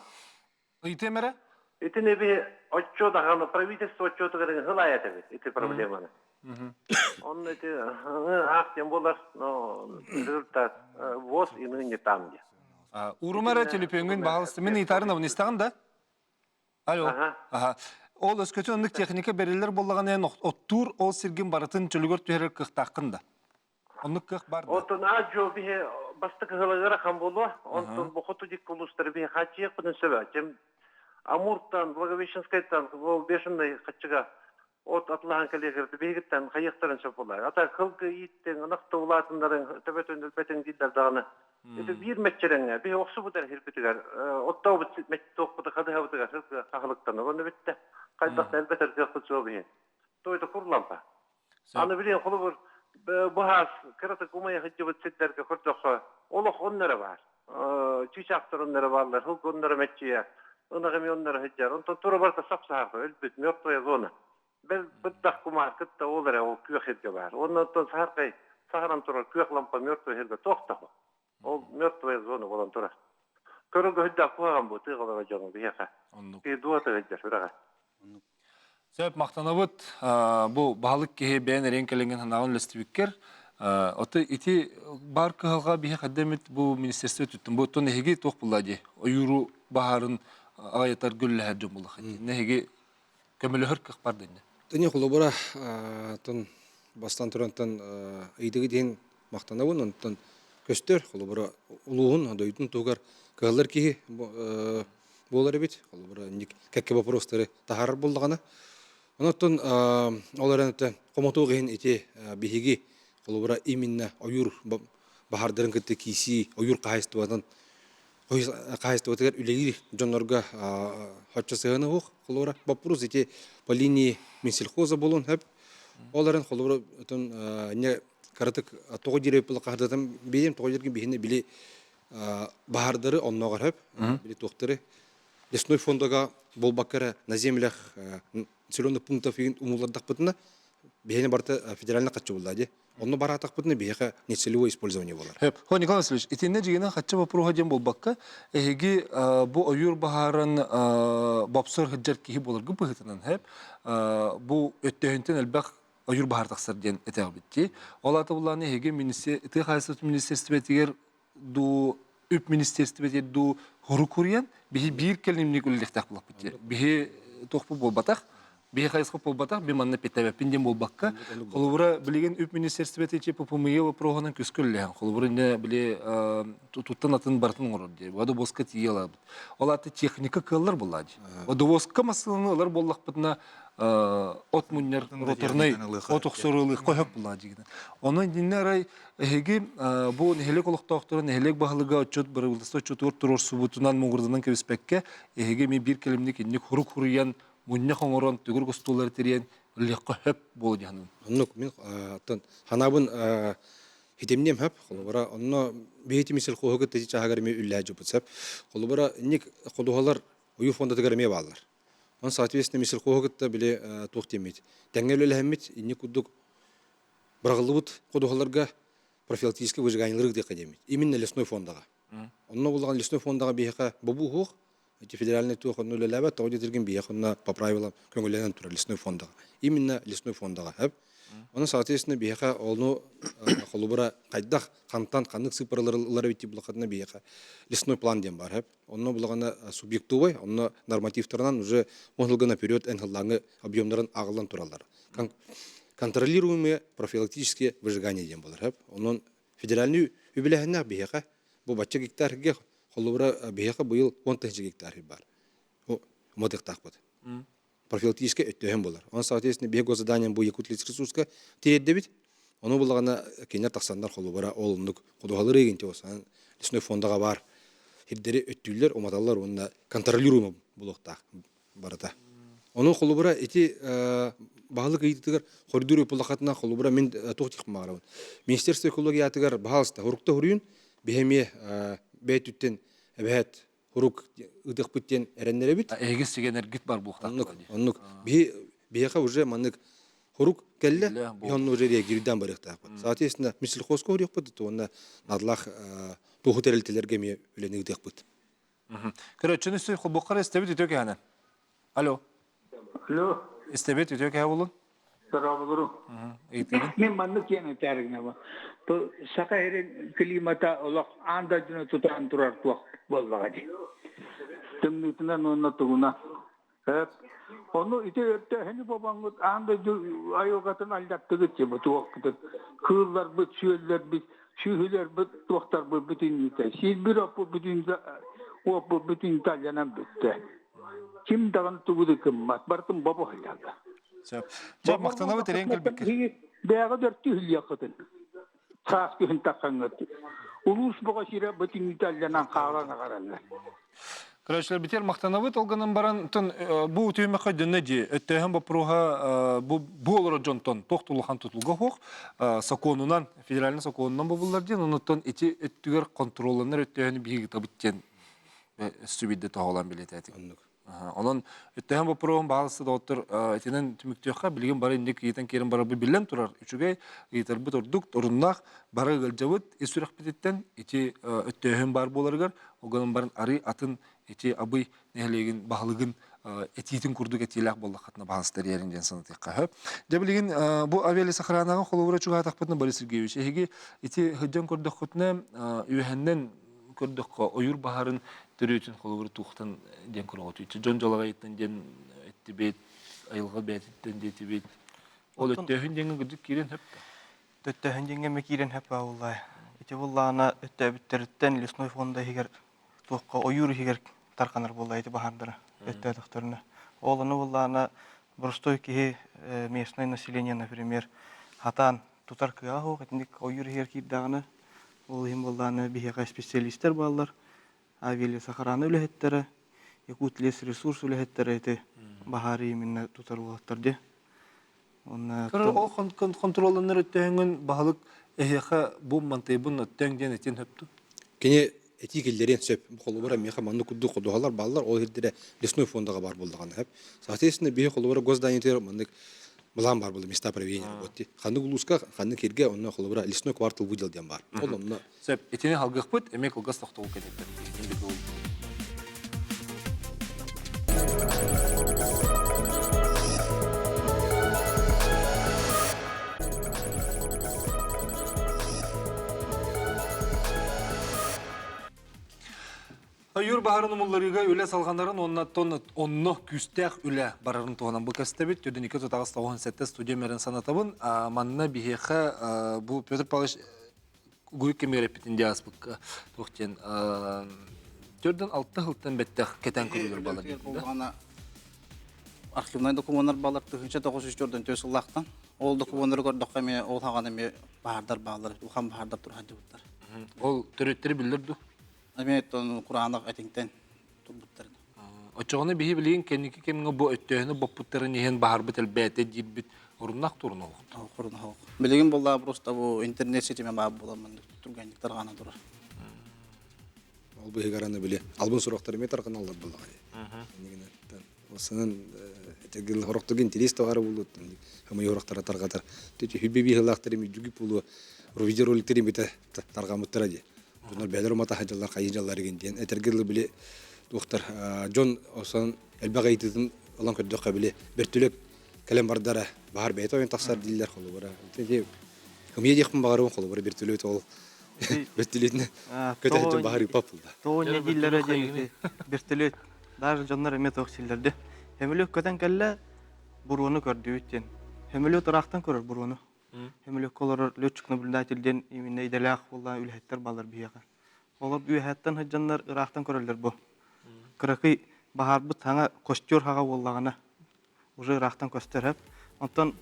Ыйытыам эрэ? Итини би отчуот аҕаны правительство отчуотугар ыһылаайа этэбит ити проблеманы. Онно ити аах диэн буолар, но результат ВОЗ и ныне там где. Урума эрэ телефоҥҥун баһалыста. Мин ыйытарын абын истэҕин да? Алло. Аха. Ол өскөтүн оннук техника бэриллэр буоллаҕына эн оттуур ол сиргин барытын чөлүгэр түһэрэр кыахтааххын да? Оннук кыах бар да? Оттон аа-дьуо биһи бастакы ыһылыгара хан буолуо. Онтон бу хоту дикки улуустары биһи хааччыйыахпытын сөбө. Чем Амуртан, Благовещенскайтан, ол бешеный хаччыга от атылаһан кэлиэхирди биһигиттэн хайыахтарын сөп буолар. Ата кылгы ииттиҥ, ынах да улаатыннарыҥ, төбөтүн өлбөтүҥ дииллэр даҕаны. Ити биир мэччирэҥҥэ биһи охсубут эрэ сирбитигэр оттообут туохпуту хадыһабытыгар сылгы хаһылыктанар. Онно бүттэ. Хайдах да элбэтэр кыахпыт суох биһи. Тойда курлампа. Аны билиэн холобур быһаас кыратык умайа сылдьыбыт сирдэргэ көрдөххө олох онно эрэ баар. Чыычаахтар онно эрэ бааллар, сылгы онно эрэ мэччийэ, ынах эмиэ онно эрэ сылдьар. Онтон тура барыта сап-саһарха өлбүт, мертвая зона. Бэл быдах кумаар кытта ол эрэ ол күөх сиргэ баар. Уонна оттон саһархай саһаран турар күөх лампа мертвый сиргэ туох да суох. Ол мертвая зона буолан турар. Көрөргө сүрдээх куһаҕан бу тыаҕалара дьону биһиэхэ. Оннук. Киһи дуота сылдьар сүрэҕэ. Оннук. Сөп, махтанабыт. Бу баһылык киһи бэйэн эриэн кэлэҥҥин санааҕын үллэстибиккэр. Ото ити баар кыһалҕа биһи хадда эмит бу министерство өттүттэн бу оттон эһиги туох булла дии ойууру баһаарын аҕайатар гүллэһэр дьон буллаха дии. Эһиги көмөлөһөр кыах бар дэннэ. Тани холобура тон бастан турантан ыйдыгы диэн махтанабын онтон көстөр холобура улууһун дойдутун туһугар кыһаллар киһи буолар эбит холобура инник кэккэ вопростары таһаарар буоллаҕына онон ол эрэн хомотуох иһин ити биһиги холобура именно ойуур баһаардарын кытта киисии ойуур хаһаайыстыбатын хаһаайыстыбатыгар үлэлиир дьоннорго хоччо сыһыана суох холобура боппуруос ити по линии Минсельхоза буолуон сөп ол эрэн холобура отон не кыратык тоҕо диэри хаһардатан биэриэм тоҕо диэргин биһини били баһаардары оннооҕор сөп били туохтары лесной фондага буолбакка эрэ на землях населенных пунктов умуллардахпытына биһини барыта федеральный хаччы булла дии Онно бараатахпытына биһиэхэ нецелевое использование буолар. Хо Николай Васильевич, итиннэ дьигинэн хачча боппуруоһа диэн буолбакка, эһиги бу ойуур баһаарын бопсор сылдьар киһи буоларгыт быһыытынан хэп бу өттөһүнтэн элбэх ойуур баһаар тахсар диэн этэҕибит дии. Ол аата буллааны эһиги тыа хаһаайыстыбатын министиэристибэтигэр дуу үп министиэристибэтигэр дуу хорук хуруйан биһи биир кэлимник үлэлиэхтээх буоллахпыт дии. Биһи туохпут буолбатах, биһи хайысха буолбатах, би манна питтэбэппин диэн буолбакка, холобура билигин үп министиэристибэтэ чи ППМИ вопроһунан күскэ үлэлэһэн, холобура инне били туттан атын барытын оҥорор дии. Водовозка тиийэ алабыт. Ол аата техника кыаллар буоллаа дии. Водовозка массыынаны ылар буоллахпытына от мунньар роторнай от охсор ылыахха сөп буоллаа дии. Онон иннинэ арай Эһиги бу нэһилиэк олохтоохторо нэһилиэк баһылыга отчут бырабыыталыстыба отчутугар туруорсубутунан муҥурданан кэбиспэккэ, эһиги эмиэ биир кэлимник инник хурук хуруйан, мунньах оҥорон, төгүрүк остуоллары тэрийэн үлэлиэххэ сөп буолуо дии саныыбын. Оннук мин оттон ханаабын хитимниэм сөп. Холобура, онно биһиги сельхоһу кытта чааһыгар эмиэ үллэһэ дьуппут сөп. Холобура, инник ходуһалар ойуу фондатыгар эмиэ бааллар. Он соответственно сельхоһу кытта били туох диэммит тэҥҥэ үлэлэһэммит инник курдук быраҕыллыбыт ходуһаларга профилактическай выжиганиелары ыытыахха диэммит. Именно лесной фондаҕа. Онно буллаҕына лесной фондаҕа биһиэхэ бобуу суох. Эти федеральный туох онно үлэлээбэт, тоҕо диэтиргин биһиэхэ онно по правилам көҥүллэнэн турар лесной фондаҕа. Именно лесной фондаҕа. Хөп. Онон, соответственно, биһиэхэ ону холобура хайдах, хантан, ханнык сыыппаралары ылар эбит булахатына биһиэхэ лесной план диэн баар. Хөп. Онно булаҕына субъектовый, онно нормативтарынан уже он сылга наперед эн сыллааҥы объемнарын ааҕыллан тураллар. Контролируемые профилактические выжигания диэн буолар. Онон федеральный үбүлээһиннээх биһиэхэ бу бачча гектарга холобура биһиэхэ быйыл 10 тыһыынча гектар баар. Уматыктаахпыт. Профилактическай өттөһөн буолар. Он соответственно биһи госзаданием бу Якутлицресурска тириэрдэбит. Ону буллаҕына кинилэр тахсаннар холобура ол оннук ходуһалары игинти лесной фондаҕа баар сирдэри өттүүллэр, уматаллар уонна контролируемо буолуохтаах. барыта. Ону холобура ити баһылык ыйытыгар хордуур ыпылахатына холобура мин туох диэх баҕарабын. Министерство экологиятыгар баһаалыста хурукта хуруйун биһи эмиэ бэйэтүттэн эбэһээт хурук ыытыахпыт диэн эрэннэрэбит. Эһиги сигэнэргит бар буолуохтаах. Оннук, оннук. Биһи биһиэхэ уже маннык хурук кэллэ, биһи онно уже реагирдаан барыахтаахпыт. Соответственно, Минсельхозка уруйуохпут, уонна надлаах туоху тэрилтэлэргэ эмиэ үлэни ыытыахпыт. Көрөөччүнү сүр холбуоххар истэбит үтүө кэһэнэ. Алло. Алло. Истэбит үтүө кэһэ булун. Дорооболору. Ыйытыгын. Мен маннык диэн этээригинэ бу Саха сирин климата олох аан дойдуну тутан турар туох буоллаҕа дии. Тымныытынан уонна тугунан. Ону ити өртөөһүнү бобоҥҥут аан дойду айылҕатын алдьаттыгыт дии бу туохпутун. Кыылларбыт, сүөллэрбит, сүөһүлэрбит, туохтарбыт бүтүннүүтэ. Сиирбит оппут бүтүннүүтэ уоппут бүтүннүүтэ алдьанан бүттэ. Ким даҕаны тугу да гыммат, барытын бобо сылдьаллар. Сөп. Дьэ, махтанабыт эрээн кэлбиккэр. Бэйэҕэ дөртүү иһиллиэххитин. Саас күһүн таххаҥҥыт. Улуус бөҕө сирэ бүтүннүүтэ алдьанан хаалан аҕараллар. Короче, битер махтанабыт ол гынан баран тон бу түһүмэххэ дьонно дии өттөөһүн боппуруоһа бу бу олорор дьонтон туох улахан тутулга суох сокуонунан федеральный сокуонунан бобуллар диэн онуттан ити өттүгэр контролланар өттөөһүнү биһиги ыытабыт диэн сүбүйдэ тоһоҕолоон билиэтээтик. Онон өттөһөн боппуруоһун баалысы доҕоттор итинэн түмүктүөххэ билигин бары инник ыйытан киирэн барарбыт биллэн турар үчүгэй ыйытарбыт ордук оруннаах бары ыалдьабыт ис сүрэхпититтэн ити өттөөһүн баар буоларыгар ол гынан баран арый атын ити Абый нэһилиэгин баһылыгын этиитин курдук этиилээх буоллаххытына баһаалыста эрийэрин диэн санатыахха сөп. Дьэ билигин бу авиалесохранаҕа холобура чугаһаатахпытына Борис Сергеевич эһиги ити сылдьан көрдөххүтүнэ үөһэннэн көрдөххө ойуур баһарын төрүөтүн холобура туохтан диэн көрөҕүтүй? Дьон дьалаҕайыттан диэн эттибит, айылҕа бэйэтиттэн диэтибит. Ол өттөөһүн диэҥҥэ кырдьык киирэн сөп да? Өттөөһүн диэҥҥэ эмэ киирэн сөп бааллай. Ити буллаҕына өттөөбүттэриттэн лесной фонда иһигэр туохха ойуур иһигэр тарҕанар буолла ити баһаардара өттөөтөхтөрүнэ. Ол ону буллаҕына боростуой киһи местное население, например, хатаан тутар кыаҕа суох итинник ойуур иһигэр киирдэҕинэ ол иһин буоллаҕына биһиэхэ специалистэр бааллар авиалесохрана үлэһиттэрэ якутлесресурс үлэһиттэрэ ити баһаары именно тутар уолаттар дии уонна ол хонтуруолланар өттөһүҥүн баһылык эһиэхэ бу мантыйбын өттөҥ диэн этиэн сөп дуо? Кини этии киллэриэн сөп. Холобура, миэхэ маннык курдук ходуһалар бааллар, ол иһирдэрэ лесной фондаҕа баар буоллаҕына сөп. Соответственно, биһи холобура госзданиетыгар маннык былаан баар буолла места проведения работы. Ханнык улууска, ханнык сиргэ онно холобура лесной квартал выдел диэн баар. Ол онно Сөп. Итини халгыахпыт, эмиэ кылгас тохтобул кэнниттэн. Ойуур баһарын умулларыыга үлэ салҕанарын уонна онно күүстээх үлэ барарын туһунан бу көстөбүт. Түрдүнүкэ тутаҕас 97 студия мэрин санатабын. Манна биһиэхэ бу Петр Павлович гуйк кэмигэр эппитин дии ааспыкка туох диэн төрдөн алта сылтан бэттэх кэтэн көрүүлэр балар диэн. Архивнай докумуоннар балар 1904 сыллаахтан. Ол докумуоннары көрдөххө эмиэ ол хаҕан эмиэ баһаардар бааллар, улахан баһаардар турар Ол төрүттэри биллэр дуу? Эмиэ кураанах этиҥтэн турбуттар. Оччоҕуна биһи билигин кэнники кэмҥэ бу өттөөһүнү боппуттарын иһин баһарбыт элбээтэ диирбит оруннаах туруна олохто. Оруннаах. Билигин буоллаа просто бу интернет ситимэ баар буолан маннык түргэнник тарҕана турар. Ол быһыгар аны били албын сурахтар эмиэ тарҕаналлар буоллаҕа. Осынан этэгил хорохтугин интерес товары булут хамый хорохтара тарҕатар. Тү хүбби биһылаахтары мүдүгү пулу видеороликтери бите тарҕамыттара дии. Дьоннор бэйэлэр умата сылдьаллар, хайыы дьаллар игин диэн. Этэргэ дылы били туохтар дьон осон элбэх ыйытыытын ылан көрдөххө били бөртүлүк кэлэн бардара баһар бэйэтэ ойон тахсар дииллэр холобура. Ымыйа диэхпин баҕарабын холобура вертолет ол вертолетинэн көтө баһар ыппап булда. Тоҕо не дииллэрэ диэн вертолет даже дьоннор эмиэ туох силлэрди. Хөмөлүөк көтөн кэллэ буруону көрдүбүт диэн. Хөмөлүөт ыраахтан көрөр буруону. Хөмөлүөккэ олорор летчик-наблюдатель диэн именно идэлээх буолла үлэһиттэр бааллар биһиэхэ. Олор үөһэттэн сылдьаннар ыраахтан көрөллөр бу. Кыракый баһаарбыт саҥа костер хаҕа буоллаҕына уже ыраахтан көстөр сөп. Онтон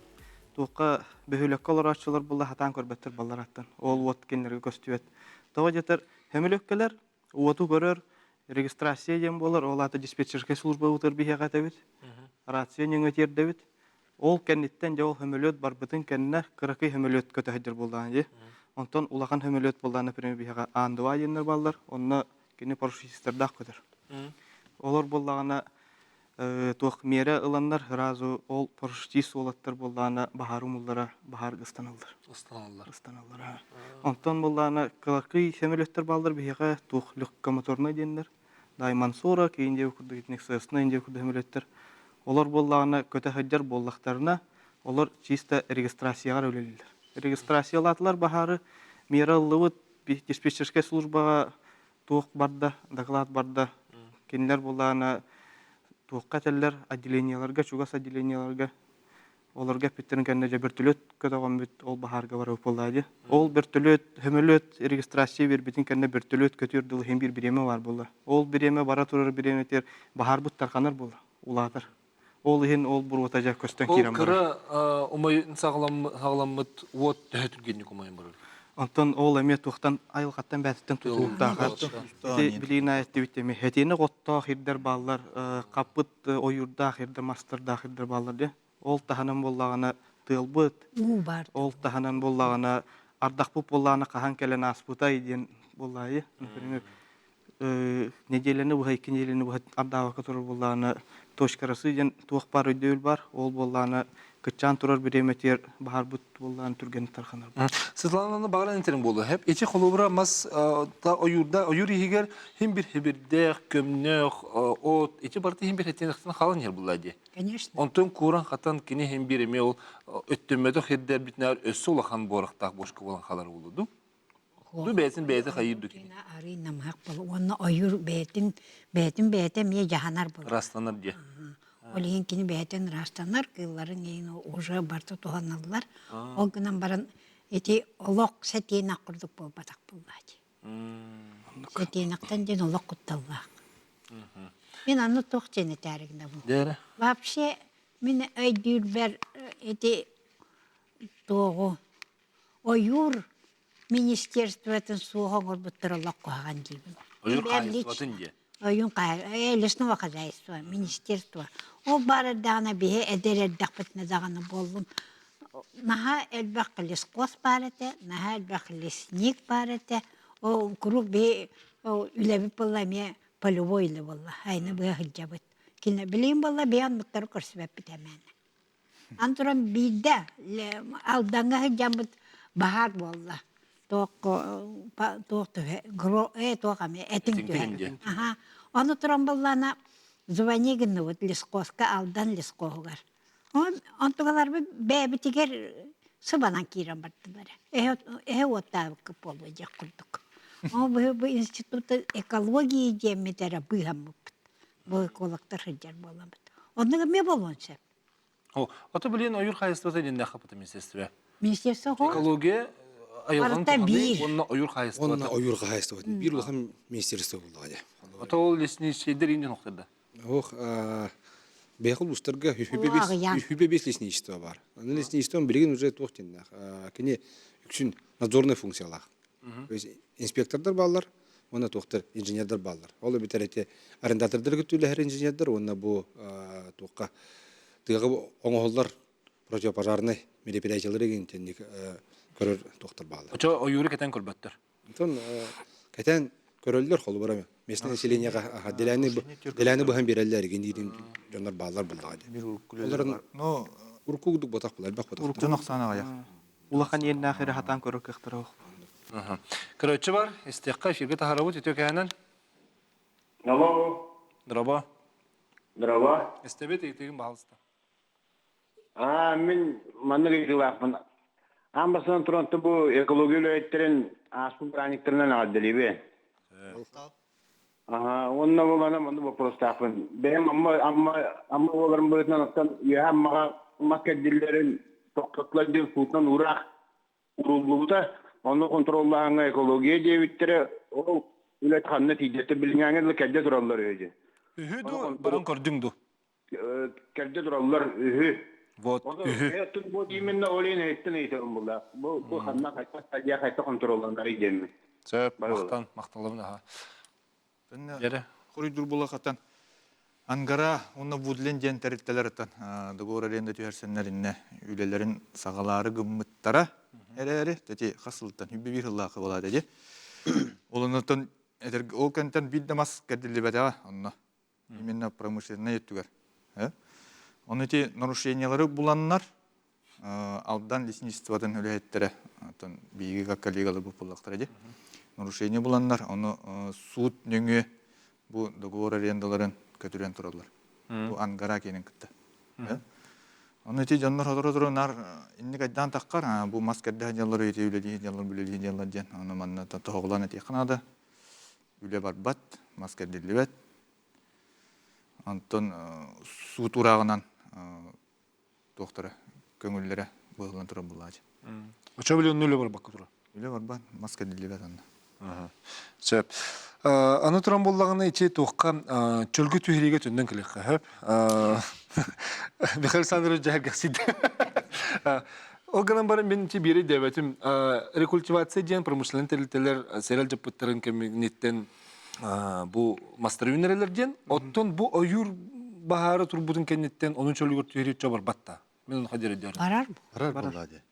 туохха бөһүөлэккэ олорооччулар буолла сатаан көрбөттөр баллараттан. Ол уот кинилэргэ көстүбэт. Тоҕо диэтэр хөмөлүөккэлэр уоту көрөр. Регистрация диэн буолар, ол аата диспетчерскэй служба утар биһиэхэ этэбит. Рация нөҥүө тиэрдэбит. Ол кэнниттэн дьэ ол сөмөлүөт барбытын кэннэ кыракый сөмөлүөт көтө сылдьар буоллаҕына дии. Онтон улахан сөмөлүөт буоллаҕына, например, биһиэхэ Ан-2 диэннэр бааллар, онно кини парашютистардаах көтөр. Олор буоллаҕына туох миэрэ ыланнар сразу ол парашютист уолаттар буоллаҕына баһаар умуллара баһаар ыстаналлар. Ыстаналлар. Ыстаналлар. Онтон буоллаҕына кылакый сөмөлүөттэр бааллар биһиэхэ туох легкомоторнай диэннэр Даймон 40, Индия курдук итинник Cessna Индия курдук сөмөлүөттэр. Олор буоллаҕына көтө сылдьар буоллахтарына, олор чисто регистрацияҕа эрэ үлэлииллэр. Регистрациялаатылар баһаары, миэрэ ыллыбыт, диспетчерскэй службаҕа туох барда, доклад барда. Кинилэр буоллаҕына туохха этэллэр, отделениеларга, чугас отделениеларга Олорго эппиттэрин кэннэ дьэ бөртөлүөт көтөҕөммүт ол баһаарга барабыт буоллаа дии. Ол бөртөлүөт, сөмөлүөт регистрация биэрбитин кэннэ бөртөлүөт көтүөр дылы иһин биир бириэмэ баар буолла. Ол бириэмэ бара турар бириэмэтигэр баһаарбыт тарҕанар буолла, улаатар. Ол иһин ол буруота дьэ көстөн Ол киирэн барар. кыра умайын саҕаламмыт уот төһө түргэнник умайан барар? Онтон ол эмиэ туохтан айылҕаттан бээтиттэн тутулуктаах. Ити билигин эттибит эми хэтиэнэх оттоох ирдэр бааллар, хаппыт ойуурдаах ирдэр, мастардаах ирдэр бааллар дии. Ол таһынан буоллаҕына тыалбыт, Уу баар. ол таһынан буоллаҕына ардахпыт буоллаҕына хаһан кэлэн ааспытай диэн буоллаайы. Например, неделяны быһа, икки неделяны быһа ардаабакка турар буоллаҕына точка росы диэн туох баар өйдөбүл баар. Ол буоллаҕына кыччаан турар бириэмэтигэр баһарбыт буоллаҕына түргэнник тарҕанар. Светлананы баҕаран этэрин буолуо. Хеп ичи холобура мас та ойуурда ойуур иһигэр хим бир хибирдээх, көмнөх, от ичи барыта хим бир хэтиэнэхтэн халан иһэр булла дии. Конечно. Онтон кууран хатан кини хим бир эмиэ ол өттөммөтөх хирдэрбитинээр өссө улахан буорахтаах бошка буолан халар буолуду. Ду бэйэтин бэйэтэ хайыыр ду кини. Арый намыһах бол уонна ойуур бэйэтин бэйэтин бэйэтэ эмиэ дьаһанар буолар. Ырастанар диye. Ол иһин кини бэйэтин ырастанар, кыылларын иһин уже барыта туһаналлар. Ол гынан баран ити олох сэтиэнэх курдук буолбатах буоллаачы. Сэтиэнэхтэн диэн олох кутталлаах. Мин аны туох диэн этээри гынабын. Вообще мин өйдүүрбэр ити туоҕу ойуур министерствотын суох оҥорбуттар олох куһаҕан диибин. Ойуур хаһаайыстыбатын диye. Ойуун лесного хозяйства, министерство. Ол баар эрдэҕинэ биһи эдэр эрдэхпитинэ даҕаны буоллун наһаа элбэх лесхоз баар этэ, наһаа элбэх лесник баар этэ. Ол куруук биһи үлэбит буолла эмиэ полевой үлэ буолла. Айны быа сылдьабыт. Кине билигин буолла биһи оннуктары көрсүбэппит эмээнэ. Аны туран биирдэ Алдаҥҥа сылдьаммыт баһаар буолла. Туох туох түһэ туох эмэ этиҥ түһэр. Аха. Ону туран буоллаана звони гынныбыт лесхозка Алдан лесхозугар. Онтугаларбыт бэйэбитигэр сыбанан киирэн бардылар. Эһэ уоттаабыккыт буолуо диэх курдук. Ол бу институт экологии диэммит эрэ быыһаммыппыт. Бу экологтар сылдьар буоламмыт. Оннук эмиэ буолуон сөп. О, ото билин ойуур хаһаайыстыбата диэн хапыта министерство. Министерство Экология айылҕаны туһаныы уонна ойуур хаһаайыстыбата. Уонна ойуур хаһаайыстыбатын биир улахан министерство буллаҕа дии. Ото ол лесничийдер индин охторда. Ох, бэйэхэ улуустарга үһүбэ бес лесничество бар. Аны лесничество билигин уже туох диэннээх. Кини үксүн надзорный функциялаах. То есть инспектордар бааллар, уонна туохтар инженердэр бааллар. Ол эбэтэр эти арендатордарга үлэһэр инженердэр уонна бу туохха тыаҕа оҥоһуллар противопожарнай мероприятиялары интенник көрөр туохтар бааллар. Очо ойууру кэтэн көрбөттөр. Онтон кэтэн көрөллөр холобура местное населениега дэлээни дэлээни быһан биэрэллэр игин дьоннор бааллар буллаҕа дии. Олорун Но урукку курдук ботах була элбэх ботах. Дьон ахсаана аҕыйах. Улахан иэннээх эрэ хатаан көрөр кыахтара суох. Көрөөччү бар, истиэххэ эфиргэ таһаарабыт үтүө кэһэнэн. Алло. Дороба. Дороба. Истэбит ыйытыгын баһалыста. Аа, мин маннык ыйытыылаахпын. Аан бастаан туран бу экология үлэһиттэрин ааспыт бырааһынньыктарынан эҕэрдэлиибин. Аха, уонна буолана маннык боппуруостаахпын. Бэйэм Амма, Амма, Амма буоларым быһыытынан оттон үөһэ Аммаҕа мас кэрдиллэрин тохтотулар диэн суутунан уураах ууруллубута. Ону хонтуруоллааһыҥҥа экология диэбиттэрэ, ол үлэ ханна тиийдэ билиҥҥээҥҥэ дылы кэрдэ тураллар үһү дии. Үһү ду, баран көрдүҥ ду? Кэрдэ тураллар үһү. Вот, үһү. Ону бу именно ол иһин эһиттэн ыйытабын булла. Бу бу ханна хайта стадия хайта контролланар диэммин. Сөп, махтан, махталлабын аха. Дьэрэ. Хоруйдуур буолахтан Ангара уонна Вудлен диэн тэрилтэлэр оттон договор аренда түһэрсэннэр иннэ үлэлэрин саҕалаары гыммыттара эрээри тэти хас сылтан 101 сыллаахы буолаата дии. Ол оннуттан ол кэнтэн биир да мас кэрдиллибэтэҕэ онно именно промышленнай өттүгэр. Ону ити нарушениелары буланнар Алдан лесничествотын үлэһиттэрэ оттон биһиги как коллегалар буоллахтара дии. Нарушение буланнар ону суут нөҥүө бу договор арендаларын көтүрэн тураллар. Бу Ангара киэнин кытта. Ону ити дьоннор сотору-сотору наар инник айдаан таххар, бу мас кэрдэ сылдьаллар, ити үлэлии сылдьаллар, үлэлии сылдьаллар диэн. Ону манна тоһоҕолоон этиэххэ наада. Үлэ барбат, мас кэрдиллибэт. Онтон суут урааҕынан туохтара көҥүллэрэ быһыллан турар булаачы. Очо биле онно үлэ барбакка турар. Үлэ барбат, мас кэрдиллибэт онно. Сөп. Аны туран буллаҕына ити туохха чөлгө түһэриигэ төннөн кэлиэххэ сөп. Михаил Александрович дьэһэргэхсийдэ. Ол гынан баран мин ити биэри диэбэтим. Рекультивация диэн промышленнай тэрилтэлэр сэрэл дьаппыттарын кэминиттэн бу мастары үүннэрэллэр диэн. Оттон бу ойуур баһаары турбутун кэнниттэн ону чөлүгэр түһэрии чо барбат да. Мин ону хадьыр өйдөөрүм. Барар бу. Барар буоллаа дии.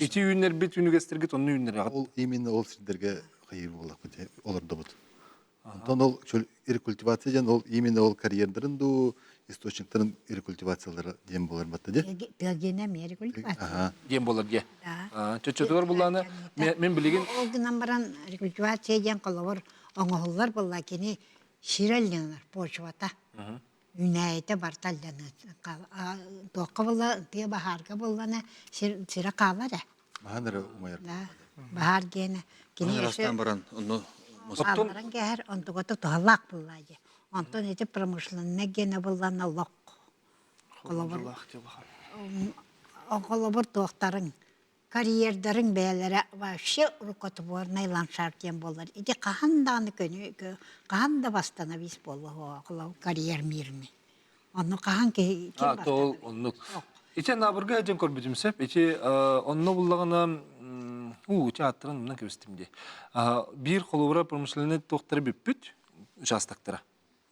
Ити үүннэрбит үнүгэстэргит онну үүннэрэҕит. Ол именно ол сирдэргэ хайыыр буоллахпыт олордобут. Онтон ол рекультивация диэн ол именно ол карьердарын дуу источниктарын рекультивациялара диэн буолар батта дии. Тыагена эмиэ рекультивация. Диэн буолар дии. Чоччотугар буллааны мен билигин Ол гынан баран рекультивация диэн холобур оҥоһуллар буолла кини сирэллэнэр почвата. Үүнээйитэ барыта алланыа. Туохха буолла тыа баһаарга буоллана сир сирэ хаалар ээ. Маһан эрэ умайар. Да. Баһаар диэнэ кини Ырастаан баран онно хаалларан кээһэр онтугата туһалаах буоллаа дии. Онтон ити промышленнай гиэнэ буоллана олох холобур холобур туохтарыҥ карьердарыҥ бэйэлэрэ вообще рукотворный ландшафт диэн буоллар. Ити хаһан даҕаны көнү хаһан да восстановить буолуо карьер мирный. Онно хаһан киһи ким А, то ол оннук. Ити анаабырга сылдьан көрбүтүм сөп. Ити онно буллаҕына уу ити ааттарын умнан кэбистим дии. Биир холобура промышленнай туохтара бүппүт участоктара.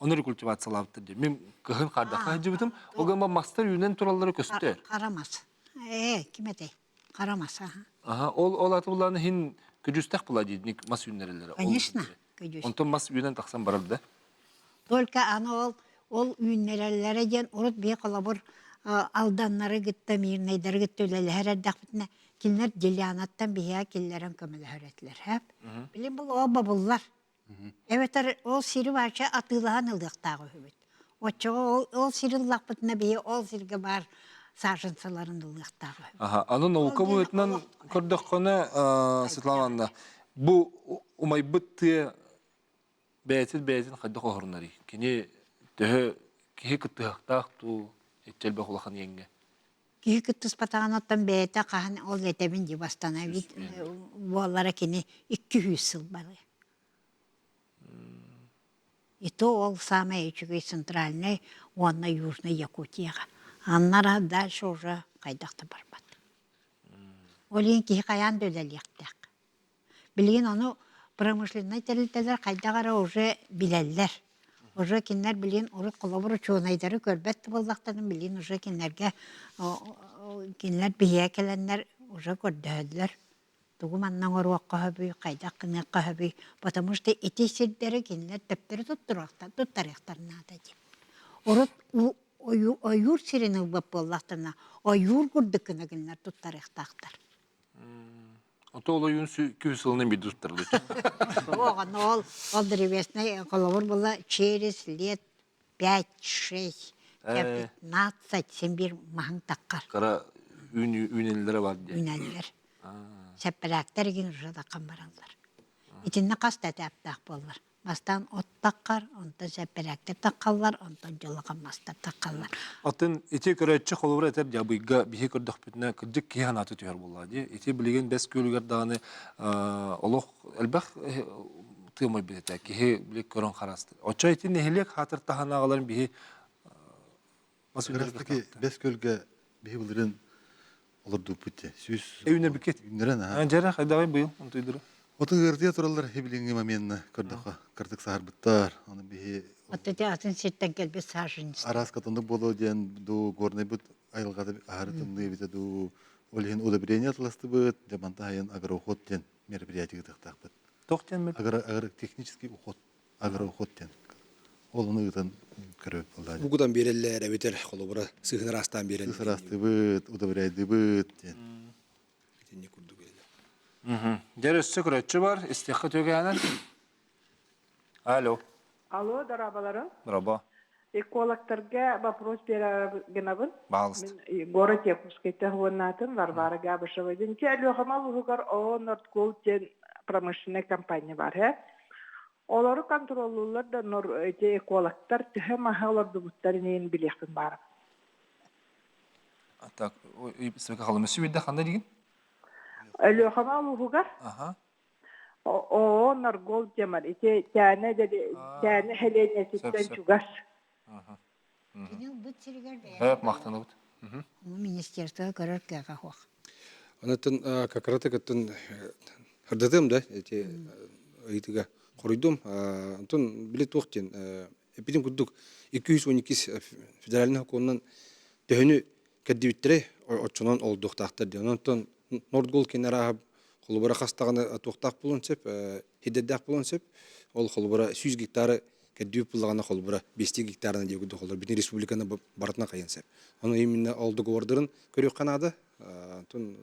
Ону рекультивациялаабыттар дии. Мин кыһын хаардахха сылдьыбытым. Ол гынан мастар үүнэн тураллара көстөр. Хара мас. Ээ, ким этэй? Хара мас, аха. Аха, ол ол аты буллааны иһин көдьүүстээх була дии мас үүннэрэллэрэ. Конечно, көдьүүс. Онтон мас үүнэн тахсан барар да. Только аны ол ол үүннэрэллэрэ диэн урут биһи холобур алданнары кытта мирнэйдэри кытта үлэлэһэр эрдэхпитинэ кинилэр делянаттан биһиэхэ киллэрэн көмөлөһөр этилэр һэп. Билин бұл ол бобуллар. Эбэтэр ол сири вообще атыылаһан ылыахтаах үһүбүт. Оччоҕо ол, ол сири ыллахпытына биһи ол сиргэ баар саженцаларын ылыахтаах үһүбүт. Аха, аны наука быһыытынан көрдөххүнэ, Светлана Ивановна, бу умайбыт тыа бэйэтин бэйэтин хайдах оһорунарый? Кини төһө киһи кыттыһыахтаах дуу, иччи элбэх улахан иэҥҥэ? Киһи кыттыспатаҕын оттон бэйэтэ хаһан ол этэбин дии восстановить буоллара кини 200 сыл барыа. И то ол самый үчүгэй центральный уонна Южный Якутияҕа. Аннара дальше уже хайдах да барбат. Ол иһин киһи хайаан да үлэлиэхтээх. Билигин ону промышленнай тэрилтэлэр хайдах эрэ уже билэллэр. Уже кинилэр билигин урут холобур учуонайдары көрбөт да буоллахтарына билигин уже кинилэргэ кинилэр биһиэхэ кэлэннэр уже көрдөһөллөр. Тугу манна оҥоруохха сөбүй, хайдах гыныахха сөбүй, потому что ити сирдэри кинилэр төптөрү туттуруохтар, туттарыахтарын наада дии. Урут ойуур сирин ылбат буоллахтарына, ойуур курдук гына кинилэр туттарыахтаахтар. Ото ол ойуун күүс сылынан биирдэ туттарыллар. Оҕону ол ол древесный холобур була через лет 5-6, 15 син биир маһын таххар. Кара үүнэллэрэ бар диэн. Үүнэллэр. Сэппэрээктэр игин уже таххан бараллар. Итиннэ хас да этээптээх буоллар. Бастаан от таххар, онтон сэппэрээктэр таххаллар, онтон дьолохон мастар таххаллар. Атын ити көрөөччү холобура этэр дьабыйга биһи көрдөхпүтүнэ кырдьык киһи санаата түһэр буоллаҕа дии. Ити билигин бэс күөлүгэр даҕаны олох элбэх тыамайбыт этэ. Киһи били көрөн харастыр. Оччо ити нэһилиэк хаатыр таһынааҕыларын биһи мас Таки бэс күөлгэ биһи былырын олордуппут те. Сүүс Эйүнэрбиккит. Үүннэрэн аха. Дьэрэ хайдаҕай быйыл онтуйдуру. Оту ыырдыйа тураллар билиҥҥи моменна көрдөххө кырдык саһарбыттар. Аны биһи Оттон атын сиртэн кэлбит саженец. Араас катаннык буолуо диэн дуу горнайбыт айылҕата аһары тымныы эбитэ дуу ол иһин удобрение атыластыбыт дьаманта айан агроуход диэн мероприятие ыытыахтаахпыт. Туох диэн Агро, агротехнический уход агроуход диэн. Ол ону ыытан көрөбүт буоллаа. Угутан биэрэллэр эбэтэр холобура сыһын ыраастаан биэрэллэр. Сыыс ыраастыыбыт, удобряйдыыбыт диэн. Итинник курдук эле. Дьэр өссө көрөччү бар, истиэххэ түгээнэн. Алло. Алло, дорабаларым. Дороба. Экологтарга вопрос гынабын. Баалыст. Мин город Якутскайта уоннаатын Варвара Габышева диэн. Ити Алёхама улууһугар ООО Нордгол диэн промышленнай компания бар, э? Олору контроллууллар да эти экологтар төһө маһы олордубуттар инин билиэхпин баарым. Так, свека халымысы видда ханда дигин? Өлүөхүмэ улууһугар Аха. ООО Норгол диэмэр ити Тээнэ Тээнэ сэлиэнньэтиттэн чугас. Кини ылбыт сиригэр Хөп махтанабыт. Министерство көрөр кыаҕа суох. Онтон как раз таки хардатым да эти ыйытыга хоруйдум. Онтон били туох диэн эппитим курдук 212 федеральный сокуонунан төһөнү кэрдибиттэрэй оччонон олдуохтаахтар диэн. Онтон Нордгол кини арааһа холобура хастаҕына туохтаах буолуон сөп, хидэрдээх буолуон сөп. Ол холобура 100 гектары кэрдибит буллаҕына холобура 5 гектарынан диэки холобура бүтүн республиканы барытына хайан сөп. Ону именно ол договордарын көрүөххэ наада. Онтон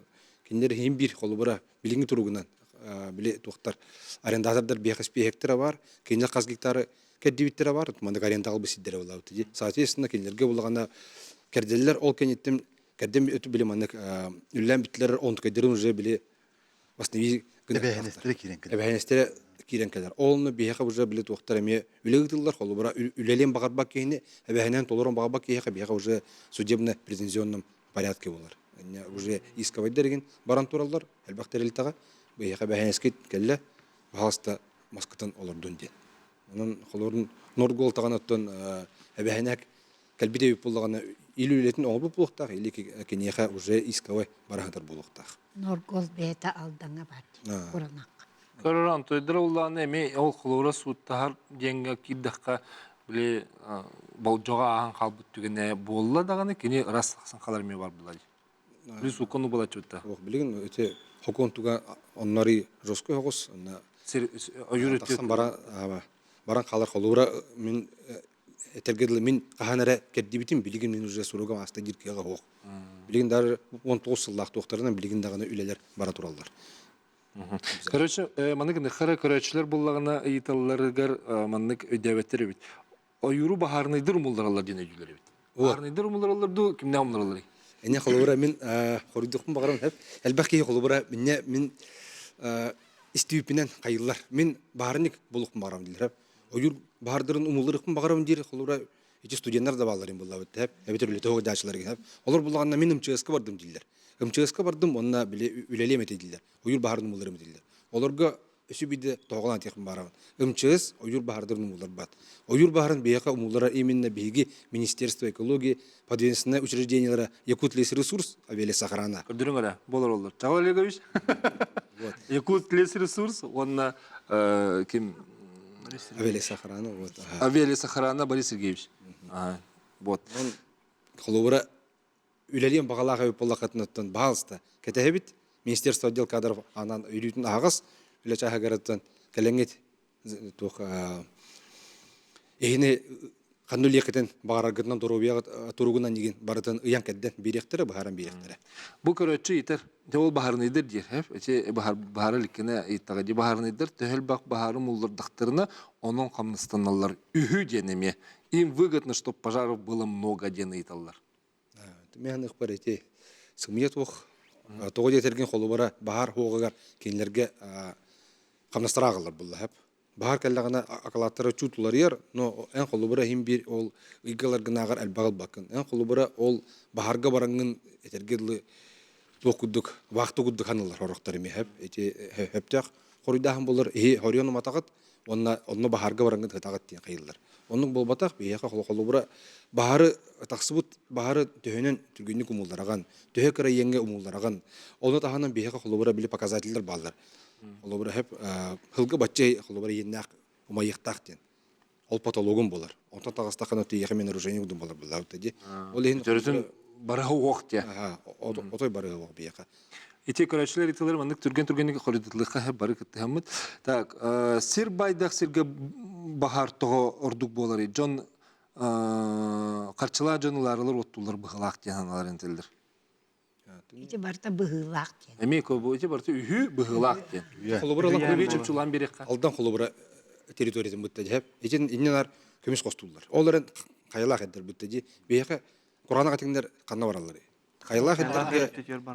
кинилэр иһин биир холобура билиҥҥи туругунан били туохтар арендатордар биэхэ испиэһэктэрэ бар, кинилэр хас гектары кэрдибиттэрэ бар, маннык арендаҕа ылбыт сирдэрэ буолаабыт дии. Соответственно, кинилэргэ буллаҕына кэрдэллэр ол кэнниттэн кэрдэн били маннык үллээн бүттүлэр онтукайдарын уже били восстанови Эбээһинэстэрэ киирэн кэлэр. Эбээһинэстэрэ киирэн кэлэр. Ол онно биһиэхэ уже били туохтар эмиэ үлэ ыытыллар, холобура үлэлиэн баҕарбат киһини эбээһинэн толорон баҕарбат киһиэхэ биһиэхэ уже судебно-претензионном порядке буолар. Уже исковойдар игин баран тураллар, элбэх тэрилтэҕэ биһиэхэ эбээһинэскит кэллэ, баһаалыста маскытын олордун диэн. Онон холобурун Норгол таҕан оттон эбэһинэк кэлбит эбит буоллаҕына или үлэтин оҥорбут буолуохтаах, или киниэхэ уже исковой бараһытар буолуохтаах. Норгол бэйэтэ Алдаҥа бар дии, куранахха. Көрөр Антойдара улаана эми ол холобура сууттаһар диэҥҥэ киирдэххэ били болдьоҕо ааһан хаалбыт түгэнэ буолла даҕаны кини ырас тахсан халар эмиэ бар буолла дии. Плюс уккону булаччыта. Ох, билигин эти хокуон туга оннори жесткой хоҕус, онна Сир ойуур тахсан бара баран хаалар холобура мин этэргэ дылы мин хаһан эрэ кэрдибитим билигин мин уже суругам ааста диир кыаҕа суох. Билигин даже 19 сыллаах туохтарынан билигин даҕаны үлэлэр бара тураллар. Короче, маннык хара көрөөччүлэр буллаҕына ыйыталларыгар маннык өйдөөбөттөр эбит. Ойууру баһаарынайдар умуллараллар диэн өйдүүлэр эбит. Баһаарынайдар умуллараллар дуу, кимнээх умулларалларый? Эне холобура мин хоруйдуохпун баҕарабын хэп. Элбэх киһи холобура минне мин истибиппинэн хайыллар. Мин баһаарынньык буолуохпун баҕарабын дииллэр. Ойуур баһаардарын умулларыахпын баҕарабын диир холобура ити студеннар да бааллар буллабыт хэп. Эбэтэр үлэтэ даачылар хэп. Олор буллаҕына мин МЧС-ка бардым дииллэр. МЧС-ка бардым уонна били үлэлиэм этэ дииллэр. Ойуур баһаарын умулларым дииллэр. Олорго өссө биирдэ тоҕолоон этиэхпин баҕарабын. МЧС ойуур баһаардарын умулларбат. Ойуур баһаарын биһиэхэ умуллара именно биһиги Министерство экологии, подведомственное учреждениелара Якутлесресурс, авиалесохрана. Көрдөрүҥ эрэ, буолар олор. Чаҕыл Олегович. Якутлесресурс уонна ким? Авиалесохрана, вот. Авиалесохрана Борис Сергеевич. Вот. Холобура үлэлиэн баҕалаах эбит буоллаххытына баһаалыста кэтэһэбит. Министерство отдел кадров анаан өрүүтүн аһаҕас үлэ чааһыгарыттан кэлэҥҥит туох эһини ханна үлиэххитин баҕараргытынан доруобуйаҕыт туругунан игин барытын ыйан кэрдэн биэриэхтэрэ быһааран биэриэхтэрэ. Бу көрөөччү ыйытар дьэ ол баһаарынайдар диир эчи баһаара иликкинэ ыйыттаҕа дии баһаарынайдар төһө элбэх баһаары муллардахтарына онон хамнастаналлар үһү диэн эмиэ им выгодно чтоб пожаров было много диэн ыйыталлар Мин ыкпар ити сымыйа туох тоҕо диэтэргин холобура баһаар хуоҕугар кинилэргэ хамнастара ааҕыллар буолла Баһаар кэллэҕинэ акылааттара чуут уларыйар, но эн холобура иһин биир ол ыйга ыларгынааҕар элбэҕи ылбаккын. Эн холобура ол баһаарга бараҥҥын этэргэ дылы туох курдук вахта курдук ханыллар сорохтор эмиэ ити сөптөөх хоруйдааһын буолар иһи хоруйан уматаҕыт. Уонна онно баһаарга бараҥҥыт ытаҕыт диэн хайыллар. Оннук буолбатах, биһиэхэ холобура баһаары тахсыбыт баһаары төһөнөн түргэнник умуллараҕын, төһө кыра иэҥҥэ умуллараҕын. Ону таһынан биһиэхэ холобура били показателлэр бааллар. Холобура хөп хылга бачча холобура иэннээх умайыахтаах диэн. Ол потологун буолар. Онтон таҕыстаххына тиийэхэ мен нарушение кудум буолар буллаабыт дии. Ол иһин Төрүтүн барыһы уох диэ. Отой барыһы уох биһиэхэ. Ити көрөөччүлэр итилэр маннык түргэн-түргэнник хорутутуллахха бары кыттыһаммыт. Так, сир байдах сиргэ баһаар тоҕо ордук буоларый? Дьон харчылаах дьон ылаарылар оттуулар быһыылаах диэн аналар этэллэр. Ити барыта быһыылаах диэн. Эмиэ бу ити барыта үһү быһыылаах диэн. Холобура Алдан чопчулаан биэриэххэ. Алдан холобура территориятын бытта дьэп. Итин иннинар көмүс хостууллар. Ол эрэн хайалаах эддер бытта дии. Биһиэхэ кураанах этиҥнэр ханна бараллар? Хайалаах эддерге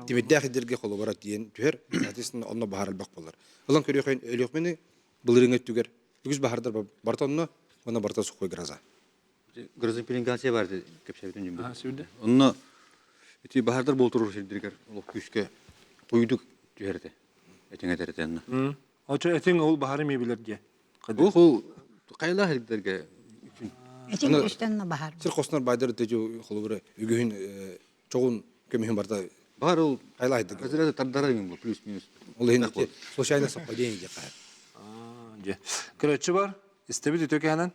тимирдээх эддерге холобура диэн түһэр. Соответственно, онно баһар элбэх болар. Ылан көрүөххэ өлүөхмүнү былырыҥ өттүгэр үгүс баһардар барыта онно, онно барыта сухой гроза. Грозопеленгация бар кэпсэбитин дьүмбүт. Онно ити баһардар болтурur сирдэригэр олох күүскэ куйдук түһэр этэ. Этиҥ этэр этэ онно. Очо этиҥ ол баһары ми билэр диэ. Ол ол хайалаах сирдэргэ Этиҥ үстэн баһар. Сир хоснор байдар төжү холобура үгүһүн чоҕун көмүһүн барда Баар ол хайалаах Азырада тардара бу плюс-минус. Ол иһин случайно совпадение диэххэ. Дьэ. Көрөөччү бар. Истэбит үтүө кэһэнэн.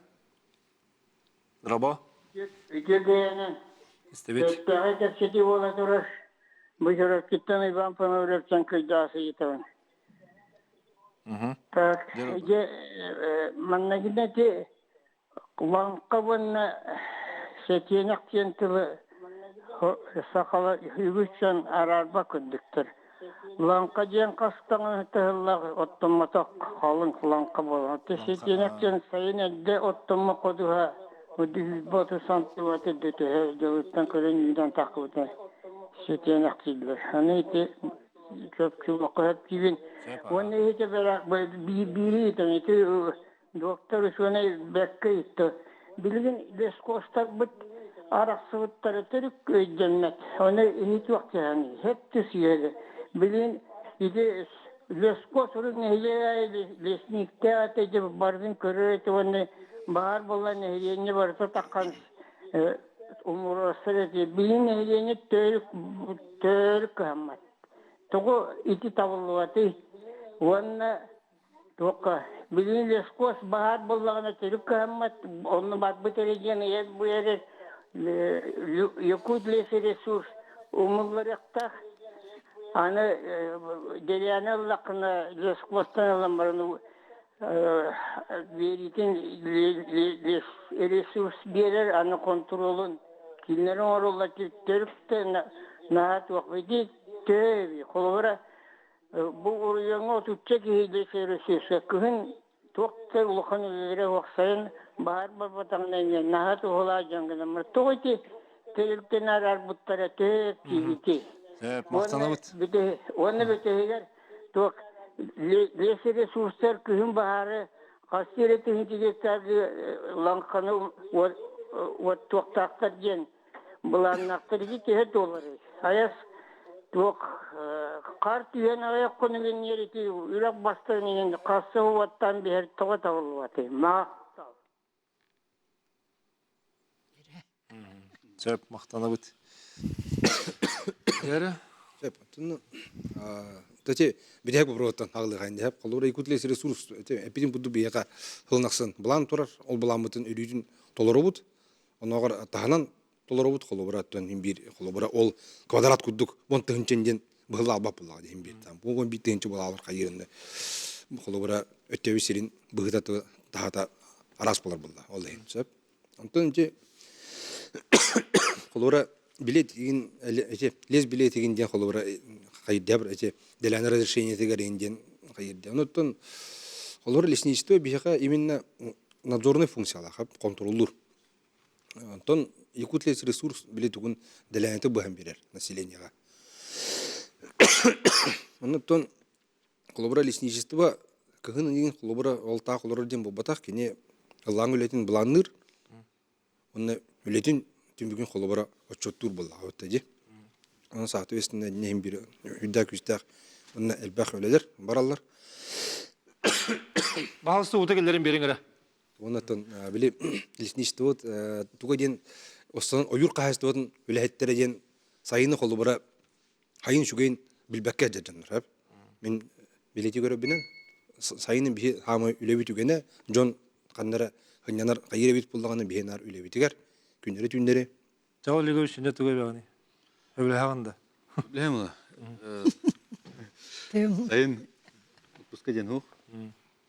Рабо. Үтүө кэһэнэн. Истэбит. Сөптөөҕү кэпсэтии буола турар. Бу Чурапчыттан Иван Пономаревтан кыйдаасы ыйытабын. Так, дьэ, маннагына ити Лаҥха уонна сэтиэнэх диэн тылы сахалар үгүс дьон араарбат курдуктар. Лаҥха диэн хас даҕаны тыһыллаах оттоммотох халыҥ лаҥха буолар. Оттон сэтиэнэх диэн сайын эрдэ оттоммот ходуһа үһүйбэ оту сантиметр төһө дьылыттан көрөн үүнэн тахсыбыта сэтиэнэх дииллэр. Аны ити чопчулуохха сөп диибин. Уонна иһитэ биири ыытан ити Доктор учуонай бэркэ ыытта. Билигин лескостарбыт арахсыбыттара төрүк өйдөммөт. Ону иһитиэх киһини һэп түсүһэлэ. Билигин ити лескос урут нэһилиэк лесниктээх этэ дьэ барытын көрөр этэ уонна баар буолла нэһилиэнньэ барыта таххан умуруорсар этэ. Билигин нэһилиэнньэ төрүк төрүк кыһаммат. Тоҕо ити табыллыбатый? Уонна Туохха, билигин лескос баһаар буоллаҕына төрүт кыһаммат, онно барбыт эрэ диэн ыйар бу эрэр Якут лесоресурс умулларыахтаах. Аны деревня ыллаххына лескостан ылан баран биэриитин ресурс биэрэр, аны хонтуруолун кинилэр оҥороллор төрүт да наһаа туох ити төһө холобура Бу уруйуоҥҥа отучча киһи лесоресурска кыһын туох да улахан үлэлэрэ суох сайын баһаар барбатаҕына эмиэ наһаа туһалаах дьон гынаммыт. Тоҕо ити тэрилтэни араарбыттара төһө киһити? Сөп, махтанабыт. Уонна бүтэһигэр туох лесоресурстар күһүн баһаары хас эрэ тыһыынча гектарга лаҥханы уоттуохтаахтар диэн Былааннаахтар ити төһө туоларый? Айас туох хаар түһэн аҕыйах хонугун ити үрэх бастарын иһин хасса уоттаан биһэр тоҕо табыллыбатый? Махтал. Сөп, махтанабыт. Яра? Сөп. Тати битэһик боппуруоттан аҕылыахайын диһэп. Холобура Якутлес ресурс эппитин курдук биһиэхэ сылын ахсын былаан турар. Ол былааммытын өрүүтүн толоробут. Онооҕор таһынан толоробут холобура оттон иһин биир холобура ол квадрат курдук уон тыһыынчан диэн быһылаабат буоллаҕа иһин биир там 11 тыһыынча буолаалар хайыырында холобура өттөбү сирин быһыта таһата араас буолар буолла ол иһин сөп онтон ити холобура билет игин эти лес билет игин диэн холобура хайырдябр эти делянэ разрешениетигэр игин диэн хайырдя онуттан холобура лесничество биһиэхэ именно надзорный функциялаах контроллуур. Онтон Якутлесресурс били тугун дэлээнэти быһан биэрэр населениеҕа. Оннуттан холобура лесничество кыһын ыйын холобура ол таах олорор диэн буолбатах кини ыллаан үлэтин былаанныыр уонна үлэтин түмүгүн холобура отчуоттуур буоллаҕа вот дии. Онон соответственно иһин биир үрдээх күүстээх уонна элбэх үлэлэр бараллар. Баһалыста ута келлерин бериң эрэ. Оннотон били лесничествот туга диэн останан ойуур хаһаайыстыбатын үлэһиттэрэ диэн сайыны холобура хайын үчүгэйин билбэккэ дьадьаннар. Мин билети көрөбүнэн сайынын биһи хаамай үлэбит үгэнэ дьон ханнара хынньанар хайыр эбит буллаҕына биһи наар үлэбитигэр күннэри түүннэри Чаҕыл Лигович сүнньэ тугу эбэҕиний? Өбүлэһэҕин да? Өбүлэһэм ыла. Сайын отпуска диэн суох.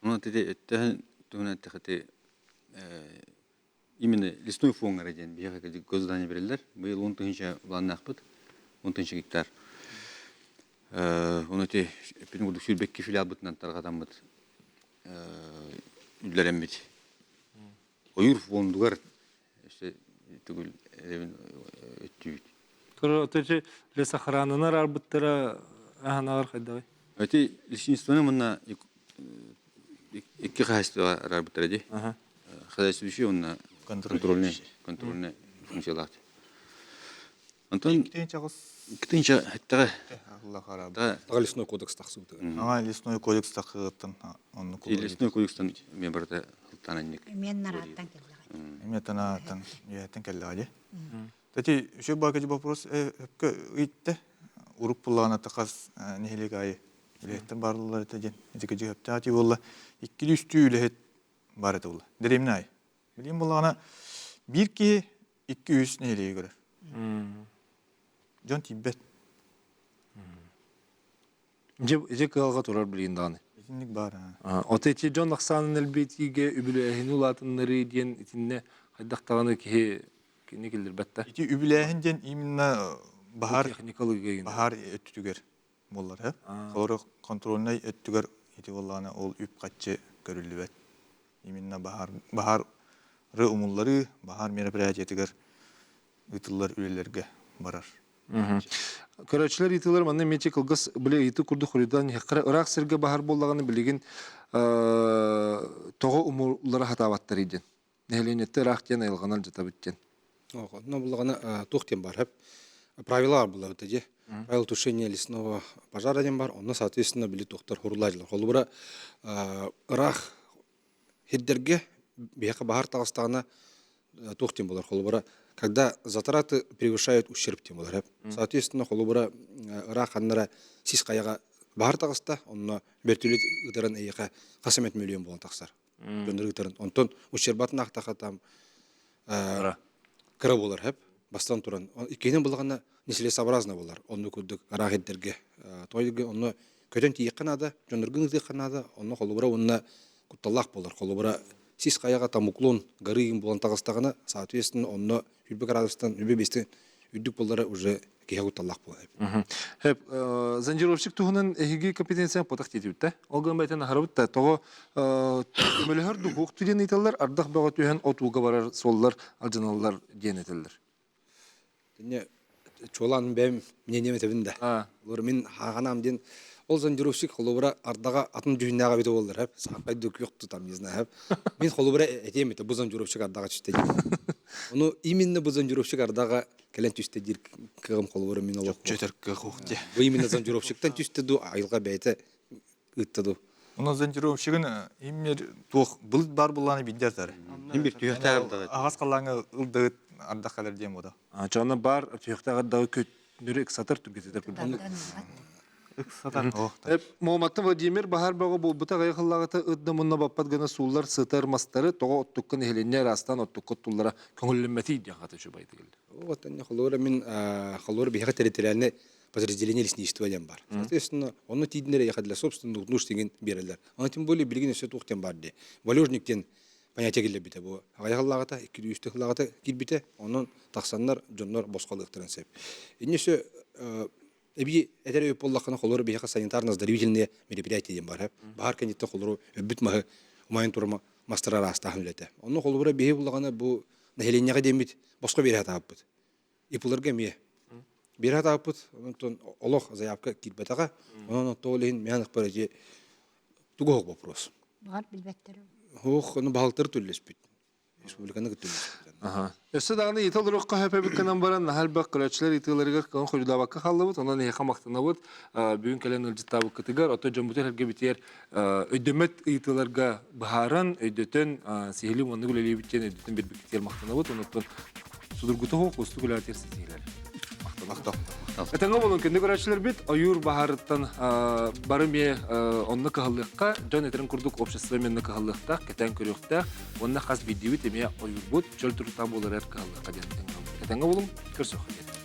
Онон ити өттөһөн туһунан эттэххэ именно лесной фоҥҥа эрэ диэн биһиэхэ госзадание бэриллэр. Быйыл 10 тыһыынча былааннаахпыт. 10 тыһыынча гектар. Ону ити эппитин курдук сүүрбэкки филиалбытынан тарҕатаммыт үллэрэммит. Ойуур фондугар өссө түгүл эрэбин өттүүбүт. Көрө отучу лесохрананар арбыттара аһанаҕар хайдаҕый? Эти лесничествоны мунна икки хаһайыстыба араарбыттара дии. Хозяйствующий уонна контрольный контрольный функциялаах. Онтон иккитинчи эттэҕэ лесной кодекс тахсыбыта. Ага, лесной кодекс тахсыгыттан оннук Лесной кодекстан мен барыта ылтаан Мен нарааттан келлэҕэ. Эме танааттан үйэттэн келлэҕэ дии. Тати үчүгэй баакадьы вопрос өпкө ыйтта. Урук буллаҕына тахас нэһилиэк аайы үлэһиттэн баарлылар этэ диэн ити кыдьы өптөөх дии буолла. Иккили үстүү үлэһит бар этэ буолла. Дэриэбинэ аайы. Билигин буллаҕына биир киһи икки-үс нэһилиэги көрөр. Дьон тиийбэт. Дьэ кыалга турар билигин даҕаны. Итинник баар. Ото ити дьон ахсаанын элбэтиигэ үбүлээһини улаатыннарыы диэн итиннэ хайдах даҕаны киһи кини киллэрбэт да. Ити үбүлээһин диэн именно баһаар баһаар өттүгэр буоллар э. Холобура контрольнай өттүгэр ити буоллаҕына ол үп-харчы көрүллүбэт. Именно баһаар баһаары умулларыы, баһаар мероприятиятыгар ыытыллар үлэлэргэ барар. Көрөөччүлэр ыйытыылар манна эмиэ кылгас били ыйытыы курдук хоруйдаан иһэххэ ыраах сиргэ баһар буоллаҕына билигин тоҕо умуллара сатаабаттарый диэн. Нэһилиэнньэттэ ыраах диэн айылҕанан дьатабыт диэн. Онно буллаҕына туох диэн бар правила буллабыт дии. Правила тушения лесного пожара диэн бар. Онно соответственно били туохтар хурулаадылар. Холобура ыраах Хирдэргэ биһиэхэ баһаар таҕыстаҕына туох диэн буолар холобура когда затраты превышают ущерб диэн буолар соответственно холобура ыраах ханнара сис хайаҕа баһаар таҕыста онно вертолет ыытарын эйиэхэ хас эмэ миллион буолан тахсар дьоннор ыытарын онтон ущербатын аахтахха там кыра буолар хэп бастан туран иккиһинэн буллаҕына нецелесообразно буолар онну курдук ыраах ирдэргэ тоҕо онно көтөн тиийиэххэ наада, дьонноргун ыытыахха наада, онно холобура уонна кутталлаах буолар. Холобура сис хайаҕа там уклон горы игин буолан таҕыстаҕына, соответственно, онно 100 градустан 105 үрдүк буоллара уже киһи кутталлаах буолар. Хэп, зондировщик туһунан эһиги компетенцияң потах тиэтибит Ол гынан байтан аһарабыт да тоҕо көмөлөһөр духуох диэн ыйталлар, ардах бөҕө түһэн от ууга барар суоллар алдьаналлар диэн этэллэр. Инне чуолаан бэйэм мнением этэбин да. Олор мин хааҕанаам диэн ол зондировщик холобура ардаҕа атын дьүһүннээх эбитэ буоллар хэп саахай да күөх тутам не знаю мин холобура этиэм этэ бу зондировщик ардаҕа түстэ диир. Ону именно бу зондировщик ардаҕа кэлэн түстэ диир кыаҕым холобура мин олох Чөтөр кыах уох дии. Бу именно зондировщиктан түстэ дуу айылҕа бэйэтэ ыытта дуу. Онон зондировщигын иммер туох былыт бар буллааны билдер тары. Им бир түһүөхтээх ардаҕы. Аҕас халлааҥҥа ылдыгыт ардах кэлэр диэн буода. Чоно бар түһүөхтээх ардаҕы көтнөрү ыксатар түргэтитэр курдук. Ыксатар. Муоматтан Владимир баһар бөҕө буолбута аҕыйах ыллаҕыта ыт да мунна баппат гына сууллар сытар мастары тоҕо оттукка нэһилиэнньэ ыраастаан оттукка оттуллара көҥүллэммэтий диэн хата үчүгэй келди. Вот холура мин холура биһиэхэ территориальный подразделение лесничества диэн бар. Соответственно, онно тиийдинэр эйиэхэ для собственных нужд деген биэрэллэр. Аны тем более билигин өссө туох диэн бар дии. Валежник диэн понятие киллэрбитэ бу. Аҕыйах ыллааҕыта, икки үстэ ыллааҕыта киирбитэ. Онон тахсаннар дьоннор босхолуохтарын сөп. Инне өссө эбии этэр өйүп буоллаххына холору биһиэхэ санитарно-оздоровительные мероприятия диэн бар. Баһар кэнниттэн холору өлбүт маһы умайан турар мастары араастааһын үлэтэ. Онно холобура биһи буллаҕына бу нэһилиэнньэҕэ диэммит босхо биэрэ сатаабыппыт. ИПларга эмиэ биэрэ сатаабыппыт. Онтон олох заявка киирбэтэҕэ. Онон оттоол иһин мээн ыкпар эти тугу оһох вопрос. Баҕар билбэттэр. Оһох, ону баһылыктар төллөспүт. Республиканы кытта төллөспүт. Өссө даҕаны ыйыта олоруохха сөп эбит гынан баран, наһаа элбэх көрөөччүлэр ыйытыыларыгар кыһын хоруйдаабакка хааллыбыт. Онон эһиэхэ махтанабыт. Бүгүн кэлэн ыалдьыттаабыккытыгар, оттон дьоммутун эргэ өйдөммөт ыйытыыларга быһааран, өйдөтөн, сиһилии маннык үлэлиибит диэн өйдөтөн биэрбиккитигэр махтанабыт. Онон судургута суох уустук үлэҕитигэр ситиһиилэр. Махтанабыт. Этэҥҥэ буолун күндү көрөөччүлэрбит, ойуур баһаарыттан бары эмиэ онно кыһаллыахха, дьон этэрин курдук общество эмиэ онно кыһаллыахтаах, кэтээн көрүөхтээх уонна хас биирдиибит эмиэ ойуурбут чөл туруктаах буоларыгар кыһаллыахха диэн ыҥырабыт. Этэҥҥэ буолуҥ, көрсүөххэ диэн.